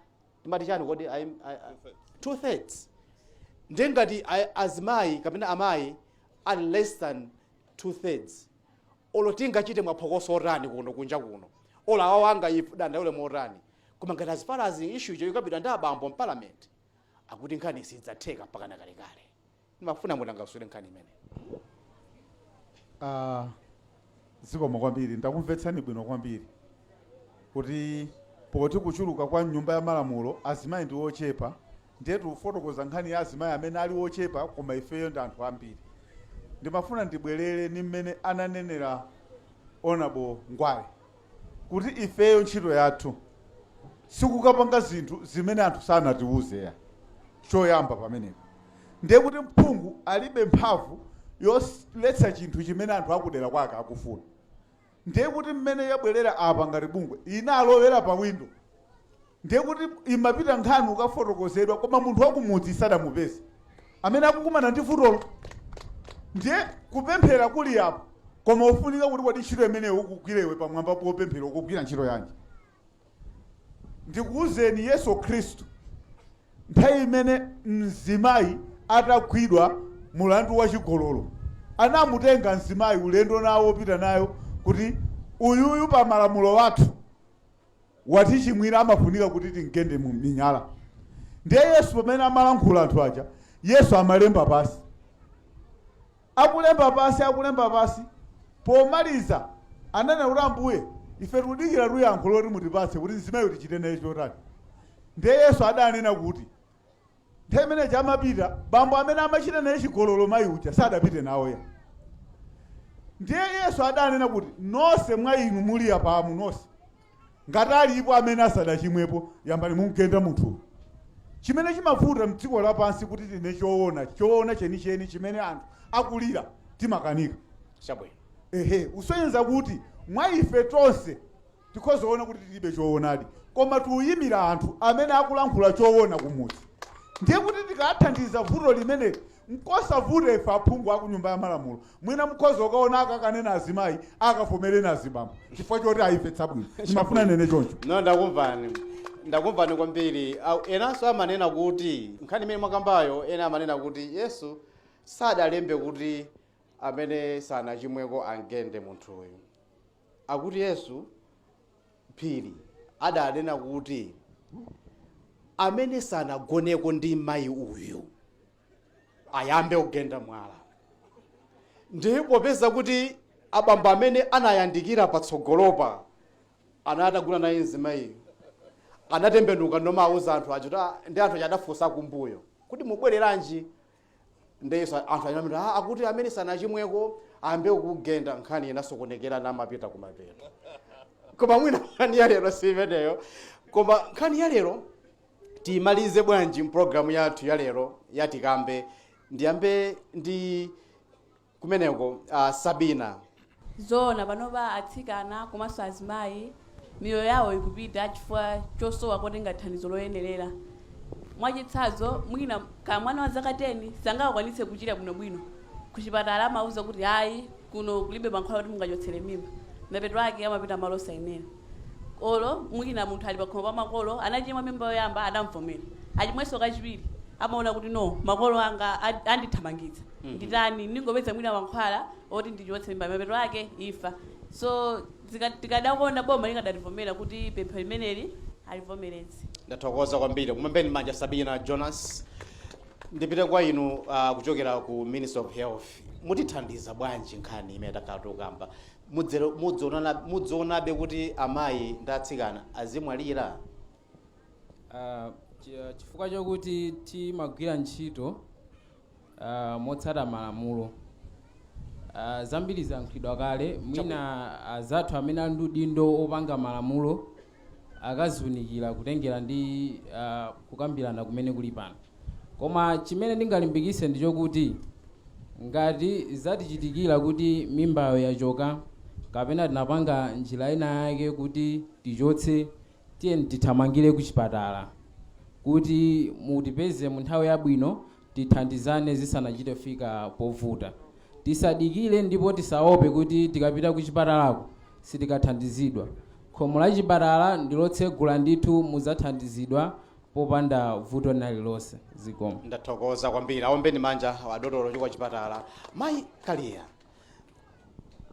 timati chani kodi? Two thirds. Ndiye ngati azimayi kapena amayi ali less than two thirds, olo tingachite mwaphokoso otani kuno kunja kuno, olo awawo angayidandaule motani, koma ngati as far as issue icho ikapita ndi abambo mparliament, akuti nkhani sidzatheka mpaka nakalekale. Ndimafuna mutangasule nkhani imene. Zikomo kwambiri. Ndakumvetsani bwino kwambiri kuti poti kuchuluka kwa nyumba ya malamulo azimayi ndi ochepa, ndiye tikufotokoza nkhani ya azimayi amene ali ochepa, koma ifeyo ndi anthu ambiri. Ndimafuna ndibwerere ni mmene ananenera Honorable Ngwale kuti ifeyo ntchito yathu sikukapanga zinthu zimene anthu sanatiuze ya. Choyamba pamenepo ndiye kuti mphungu alibe mphamvu yoletsa chinthu chimene anthu akudera kwake akufuna. Ndiye kuti mmene yabwerera apa ngati bungwe inalowera pa window, ndiye kuti imapita nkhani ukafotokozedwa, koma munthu wakumudzi sadamupeze amene akukumana ndi vutolo. Ndiye kupemphera kuli apo, koma ufunika kuti kodi ntchito imeneyo ukugwirewe pamwamba popemphera ukugwira ntchito yanji? Ndikuwuzeni, Yesu Khristu nthawi imene mzimayi atagwidwa mulandu wa chigololo, anamutenga mzimayi ulendo nawo wopita nayo kuti uyuyu pa malamulo wathu watichimwira, amafunika kuti timgende mu minyala. Ndiye Yesu pamene amalankhula anthu aja, Yesu amalemba pasi, akulemba pasi, akulemba pasi. Pomaliza ananena kuti, "Ambuye, ife tikudikira tuyankho loti mutipatse kuti mzimayi tichite naye chotani." Ndiye Yesu adanena kuti nthawi imeneyi amapita bambo amene amachita naye chigololo mayi uja sadapite nawo ya. Ndiye Yesu adanena kuti, "Nonse mwa inu muli apamu nonse, ngati alipo amene asadachimwepo, yambani mumgenda munthuyo." Chimene chimavuta mdziko lapansi kuti tine choona, choona chenicheni chimene anthu akulira, timakanika. Chabwino. Ehe, usonyeza kuti mwa ife tonse tikhozaona kuti tilibe choonadi, koma tiuyimira anthu amene akulankhula choona kumudzi. Ndiye kuti tikathandiza vuto limeneli, nkosavuta. Ife aphungu aku nyumba ya malamulo mwina mukhoza ukaona akakanena azimayi akafomereni azibambo chifukwa choti ayimvetsa bwino. Ndimafuna nene choncho. No, ndakumvani, ndakumvani kwambiri. Enanso amanena kuti nkhani imene mwakambayo, ena amanena kuti Yesu sadalembe kuti amene sanachimweko angende munthuyu. Akuti Yesu phiri adanena kuti amene sanagoneko ndi mayi uyu ayambe kugenda mwala. Ndiye popeza kuti abambo amene anayandikira patsogolopa anatagula naye mzimayiyo, anatembenuka nomauza anthu aja kuti, ndi anthu aja adafunsa kumbuyo kuti mubwereranji? Ndi Yesu anthu anamira, akuti amene sanachimweko ayambe kugenda. Nkhani inasokonekera namapita kumapeto. Koma mwina nkhani ya lero si imeneyo. Koma nkhani ya lero tiyimalize bwanji mpulogalamu yathu ya lero yatikambe? Ndiyambe ndi kumeneko, Sabina. Zoona, panopa atsikana komanso azimayi miyoyo yawo ikupita chifukwa chosowa kotenga thandizo loyenerera. Mwachitsanzo, mwina ka mwana wa zaka 10 sangakwanitse kuchira bwinobwino, kuchipatala amauza kuti ayi, kuno kulibe mankhwala kuti mungachotsere mimba. Mapeto ake amapita malo osayenera. Olo mwina munthu ali pakhomo pa makolo, anachimwa mimba yoyamba, adamvomera, achimwenso kachiwiri, amaona kuti no, makolo anga andithamangitsa, nditani? Ndingopeza mwina mankhwala oti ndichotse mimba. Mapeto ake ifa. So tikadakonda boma likadativomera kuti pempho limeneli alivomereze. Ndathokoza kwambiri. Muombeni manja Sabina Jonas. Ndipite kwa inu kuchokera ku Ministry of Health. Mutithandiza bwanji nkhani imene takhala tikukamba? Mudzionabe kuti amayi ndi atsikana azimwalira? Chifukwa chokuti timagwira ntchito motsata malamulo, zambiri zayankhulidwa kale. Mwina azathu amene ali ndi udindo opanga malamulo akaziunikira kutengera ndi kukambirana kumene kuli pano. Koma chimene ndingalimbikitse ndi chokuti ngati zatichitikira kuti mimbayo yachoka kapena tinapanga njira ina yake kuti tichotse Tiye tithamangire ku chipatala kuti mutipeze mu nthawi yabwino, tithandizane zisanachite kufika povuta. Tisadikire ndipo tisaope kuti tikapita ku chipatalako sitikathandizidwa. Khomo la chipatala ndilotsegula ndithu, mudzathandizidwa popanda vuto lililonse. Zikomo. Ndathokoza kwambiri. Aombeni manja adotolo chokwa chipatala. Mayi Kaliya,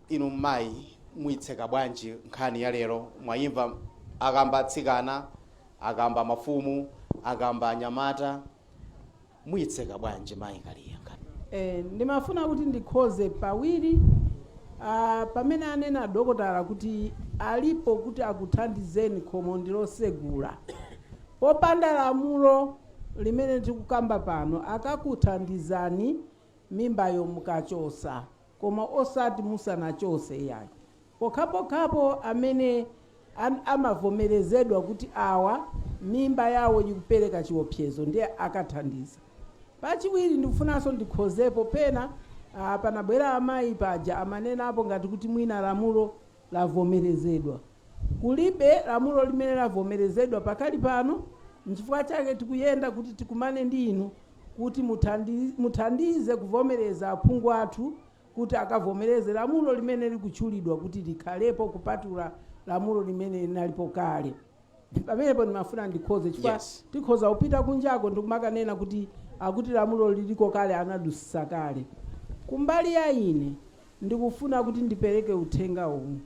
inu mayi mwitseka bwanji nkhani ya lero? Mwayimva akamba atsikana, akamba mafumu, akamba anyamata, mwitseka bwanji, mayi Kaliya? Ndimafuna kuti ndikhoze pawiri. Pamene anena dokotala kuti alipo kuti akuthandizeni, khomo ndilosegula popanda lamulo limene tikukamba pano. Akakuthandizani mimbayo mukachosa, koma osati musanachose yayi, pokhapokhapo amene amavomerezedwa kuti awa mimba yawo ikupereka chiopsezo, ndiye akathandiza. Pachiwiri, ndikufunanso ndikhozepo pena. Panabwera amayi paja, amanenapo ngati kuti mwina lamulo lavomerezedwa. Kulibe lamulo limene lavomerezedwa pakali pano. Nchifukwa chake tikuyenda kuti tikumane ndi inu kuti muthandize kuvomereza aphungu athu kuti akavomereze lamulo limene likutchulidwa kuti likhalepo kupatula lamulo limene linalipo kale. Pamenepo ndimafuna ndikhoze chifukwa tikhoza kupita kunjako ndikumakanena kuti akuti lamulo liliko kale, anadusisa kale. Kumbali ya ine, ndikufuna kuti ndipereke uthenga uwu.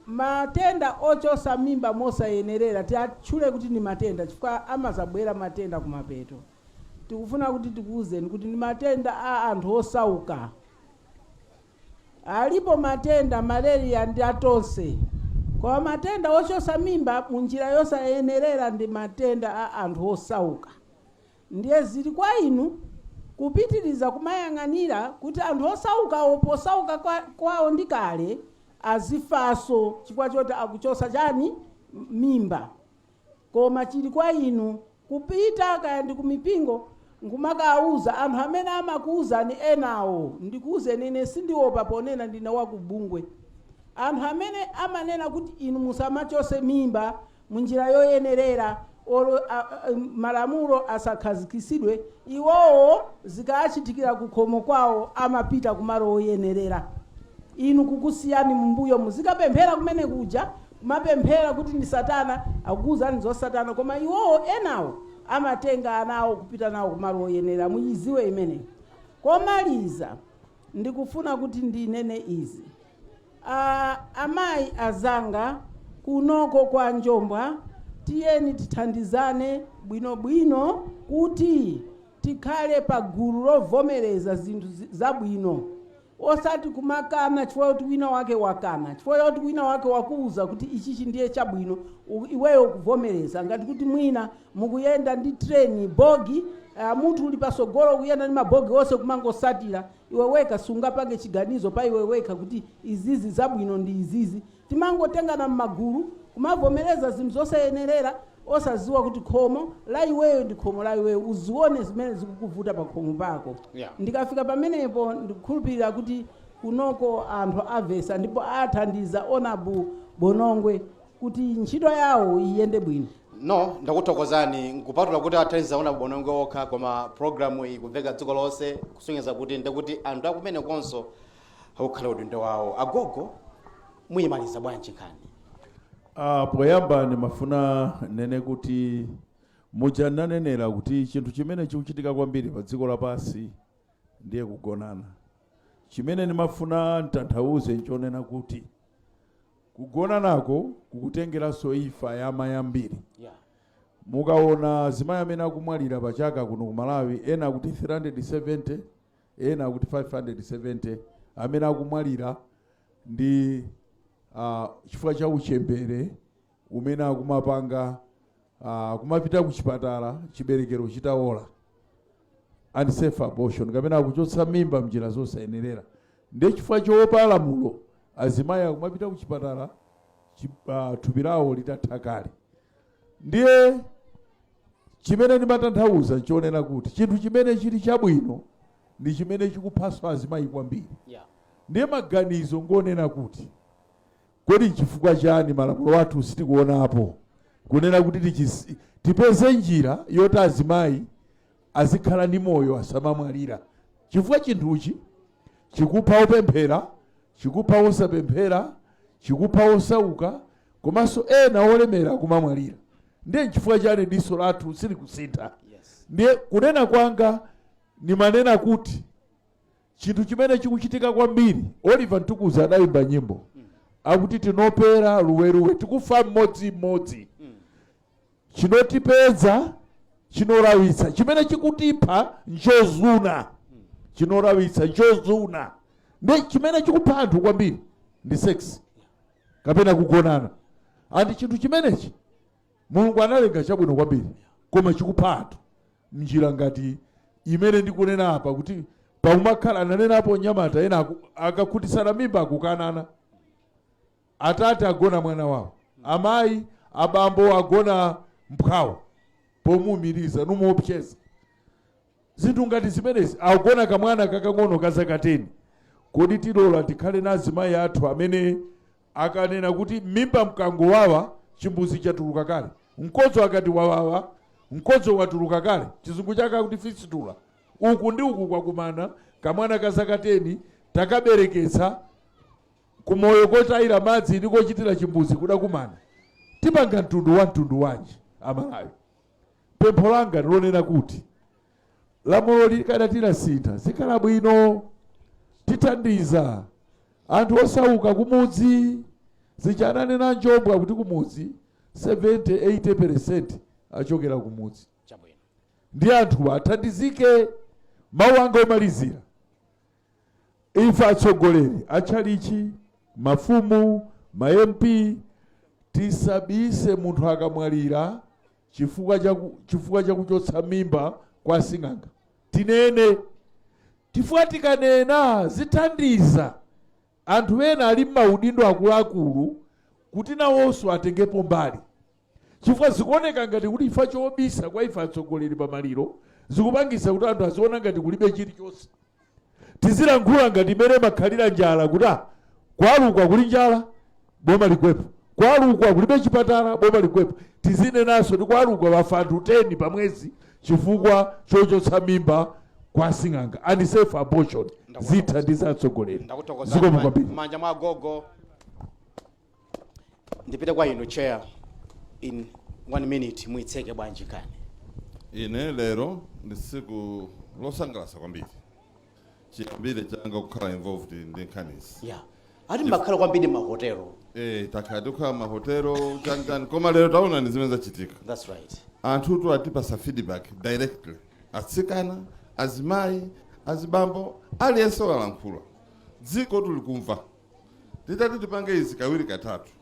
Matenda ochosa mimba mosayenerera, tiatchule kuti ndi matenda chifukwa amazabwera matenda kumapeto, tikufuna kuti tikuwuzeni kuti ndi matenda a anthu osauka. Alipo matenda, malaria ndi atonse, koma matenda ochosa mimba munjira yosayenerera ndi matenda a anthu osauka. Ndiye zili kwa inu kupitiriza kumayang'anira kuti anthu osaukawo, posauka kwawo ndi kale, azifaso chifukwa choti akuchosa chani? Mimba. Koma chili kwa inu kupita kaya ndi kumipingo nkumakawuza anthu amene amakuwuzani enawo. Ndikuwuzeni, ine sindiopa ponena, ndine wakubungwe. Anthu amene amanena kuti inu musamachose mimba munjira yoyenerera olo malamulo asakhazikisidwe, iwowo zikachitikira kukhomo kwawo amapita kumalo oyenerera, inu kukusiyani mumbuyo muzikapemphera kumene kuja, kumapemphera kuti ndi satana akukuwuzani zosatana. Koma iwowo enawo amatenga anawo kupita nawo kumalo oyenera. Muyiziwe imeneyo. Komaliza, ndikufuna kuti ndinene izi. Amayi azanga kunoko kwa Njombwa, tiyeni tithandizane bwinobwino kuti tikhale pa gulu lovomereza zinthu zabwino, osati kumakana chifukwa choti wina wake wakana, chifukwa choti wina wake wakuwuza kuti ichichi ndiye chabwino, iweyo kuvomereza ngati kuti mwina mukuyenda ndi treni bogi, munthu uli pasogolo kuyenda ndi mabogi onse kumangosatira. Iwe wekha sungapange chiganizo pa iwe wekha kuti izizi zabwino ndi izizi. Timangotengana m'magulu kumavomereza zinthu zosayenerera, osaziwa kuti khomo la iweyo ndi khomo la iweyo. Uzione zimene zikukuvuta pa khomo pako. Ndikafika pamenepo, ndikukhulupirira kuti kunoko anthu amvesa ndipo athandiza Honourable Bonongwe kuti ntchito yawo iyende bwino. No, ndakuthokozani. Nkupatula kuti athandiza Honourable Bonongwe okha, koma programu iyi kumveka dziko lonse, kusonyeza kuti ndikuti anthu akumene konso akukhala udindo wawo. Agogo, muyimaliza bwanji nkhani? Poyamba ndimafuna nene kuti muja nanenera kuti chinthu chimene chikuchitika kwambiri pa dziko lapansi ndiye kugonana. Chimene ndimafuna ntanthauze nchonena kuti kugonanako kukutengeranso imfa ya amayi ambiri. Mukaona azimayi amene akumwalira pachaka kuno ku Malawi, ena akuti 370, ena akuti 570, amene akumwalira ndi chifukwa cha uchembere umene akumapanga, kumapita ku chipatala chiberekero chitawola, unsafe abortion, kapena akuchotsa mimba mnjira zosayenerera. Ndiye chifukwa choopa lamulo, azimayi akumapita ku chipatala thupi lawo litatha kale. Ndiye chimene ndimatanthauza nchonena kuti chinthu chimene chili chabwino ndi chimene chikuphanso azimayi kwambiri. Ndiye maganizo ngonena kuti Kodi nchifukwa chani malamulo athu sitikuonapo kunena kuti tipeze njira yoti azimayi azikhala ndi moyo, asamamwalira? Chifukwa chinthuchi chikupha opemphera, chikupha osapemphera, chikupha osauka, komanso ena olemera kumamwalira. Ndiye nchifukwa chani diso lathu silikusintha? Ndiye kunena kwanga nimanena kuti chinthu chimene chikuchitika kwambiri, Oliver Mtukudzi adayimba nyimbo akuti tinopera luweruwe, tikufa mmodzimmodzi, chinotipedza chinorawitsa, chimene chikutipha nchozuna, chinorawitsa nchozuna. Ndi chimene chikupha anthu kwambiri ndi sex kapena kugonana. And chinthu chimenechi Mulungu analenga chabwino kwambiri, koma chikupha anthu mnjira ngati imene ndikunena apa, kuti paumakhala ananenapo nyamata ena akakhutisana mimba akukanana, atate agona mwana wawo, amayi abambo agona mphwawo pomuumiriza numuopseza, zinthu ngati zimenezi, agona kamwana kakang'ono ka zaka 10. Kodi tilola tikhale na azimayi athu amene akanena kuti mimba mkango wawa, chimbuzi chatuluka kale, mkodzo akati wawawa, mkodzo watuluka kale, chizungu chake akuti fistula, uku ndi uku kwakumana, kamwana ka zaka 10 takabereketsa kumoyo kotayira madzi ndi kochitira chimbuzi kudakumana, tipanga mtundu wa mtundu wanji Amalawi? Pempho langa ndilonena kuti lamulo likadati lasintha, zikhala bwino, tithandiza anthu osauka kumudzi. Zichananena njombwa kuti kumudzi 70 80% achokera kumudzi, ndi anthu athandizike. Mawu anga omalizira, ife atsogoleri atchalichi, mafumu, ma MP, tisabise munthu akamwalira chifukwa chakuchotsa mimba kwa sing'anga. Tinene, chifukwa tikanena zithandiza anthu ena ali m'maudindo akuluakulu kuti nawonso atengepo mbali, chifukwa zikuoneka ngati kuti ifa chobisa kwa ife atsogoleri pamaliro zikupangisa kuti anthu aziona ngati kulibe chilichonse. Tizilankhula ngati imene makhalira njala, kuti kwalukwa kuli njala, boma likwepo, kwalukwa kulibe chipatala, boma likwepo. Tizinenanso ndi kwalukwa wafa anthu 10 pa mwezi chifukwa chochotsa mimba kwa sing'anga, unsafe abortion. Zithandiza atsogoleri. Ndakuthokozani. Zikomo kwambiri. Manja mwa gogo. Ndipite kwa inu chair, in one minute muitseke bwanji kani? Ine lero ndi tsiku losangalatsa kwambiri chiyambire changa kukhala involved ndi nkhanizi. Yeah, ati mbakhala kwambiri mahotelo. Eh, takhala tikukhala mahotelo chanchani, koma lero taona ni zimene zachitika. That's right. Anthutu atipasa feedback directly, atsikana, azimayi, azibambo, aliyense walankhula, dziko tulikumva. Titati tipange izi kawiri katatu,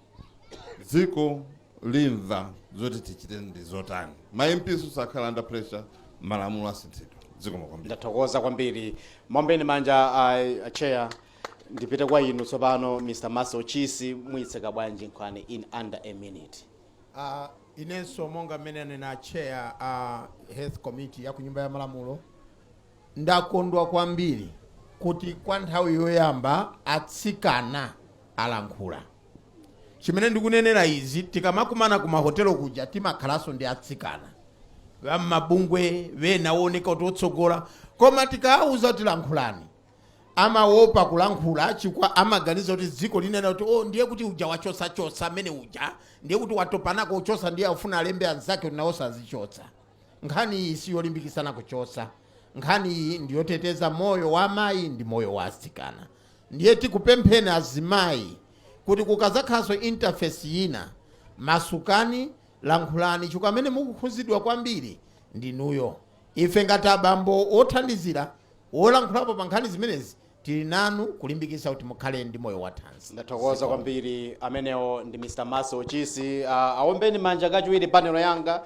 dziko limva zoti tichite ndi zotani. Ma MPs sakhala under pressure, malamulo asinthidwa. Dziko kwambiri. Ndathokoza kwambiri, mombeni manja chair. Ndipite kwa inu tsopano, Mr Maso Chisi, muitseka bwanji nkhani in under a minute? Inenso monga mmene anena chair a health committee ya ku Nyumba ya Malamulo, ndakondwa kwambiri kuti kwa nthawi yoyamba atsikana alankhula. Chimene ndikunenera izi, tikamakumana ku mahotelo kuja timakhalanso ndi atsikana vam'mabungwe vena wooneka kuti otsogola, koma tikawauza kuti lankhulani, amaopa kulankhula chifukwa amaganiza kuti dziko linena kuti, "Oh, ndiye kuti uja wachosachosa amene uja, ndiye kuti watopanako kuchosa, ndiye afuna alembe anzake kuti nawonso azichotsa." Nkhani iyi siyolimbikitsana kuchosa, nkhani iyi ndiyoteteza moyo wa amayi ndi moyo wa atsikana. Ndiye tikupempheni azimayi kuti kukazakhalanso interface yina, masukani, lankhulani, chifukwa amene mukukhuzidwa kwambiri ndinuyo. Ife ngati abambo othandizira wolankhulapo pa nkhani zimenezi tili nanu kulimbikitsa kuti mukhale ndi moyo wathanzi. Ndathokoza kwambiri. Amenewo ndi Mr Maso Chisi. Awombeni manja kachiwiri panelo yanga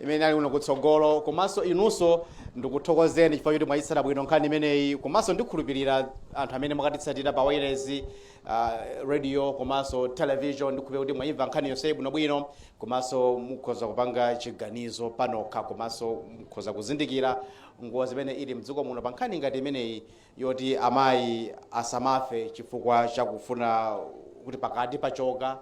imene ali kuno kutsogolo. Komanso inunso ndikuthokozeni chifukwa choti mwayitsata bwino nkhani imeneyi, komanso ndikhulupirira anthu amene mwakatitsatira pa wireless, radio komanso television, ndikhulupirira kuti mwayimva nkhani yonseyi bwinobwino, komanso mukhoza kupanga chiganizo panokha, komanso mukhoza kuzindikira ngozi imene ili mdziko muno pa nkhani ngati imeneyi yoti amayi asamafe chifukwa chakufuna Kuti pakati pachoka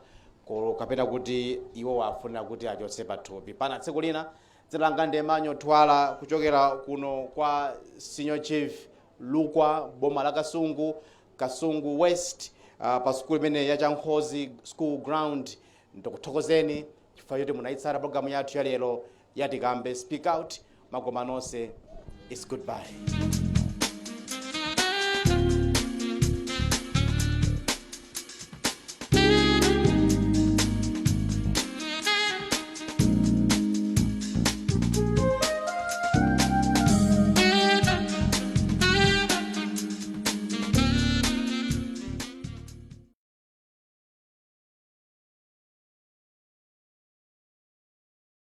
kapena kuti iwo afuna kuti achotse pathupi pana. Tsiku lina. Dzina langa ndi Emmanuel Twala, kuchokera kuno kwa Senior Chief Lukwa, boma la Kasungu, Kasungu West, pa sukulu imene ya Chankhozi School Ground. Ndikuthokozeni chifukwa choti munayitsata programu yathu ya lero ya Tikambe Speak Out. Makoma nonse, it's goodbye.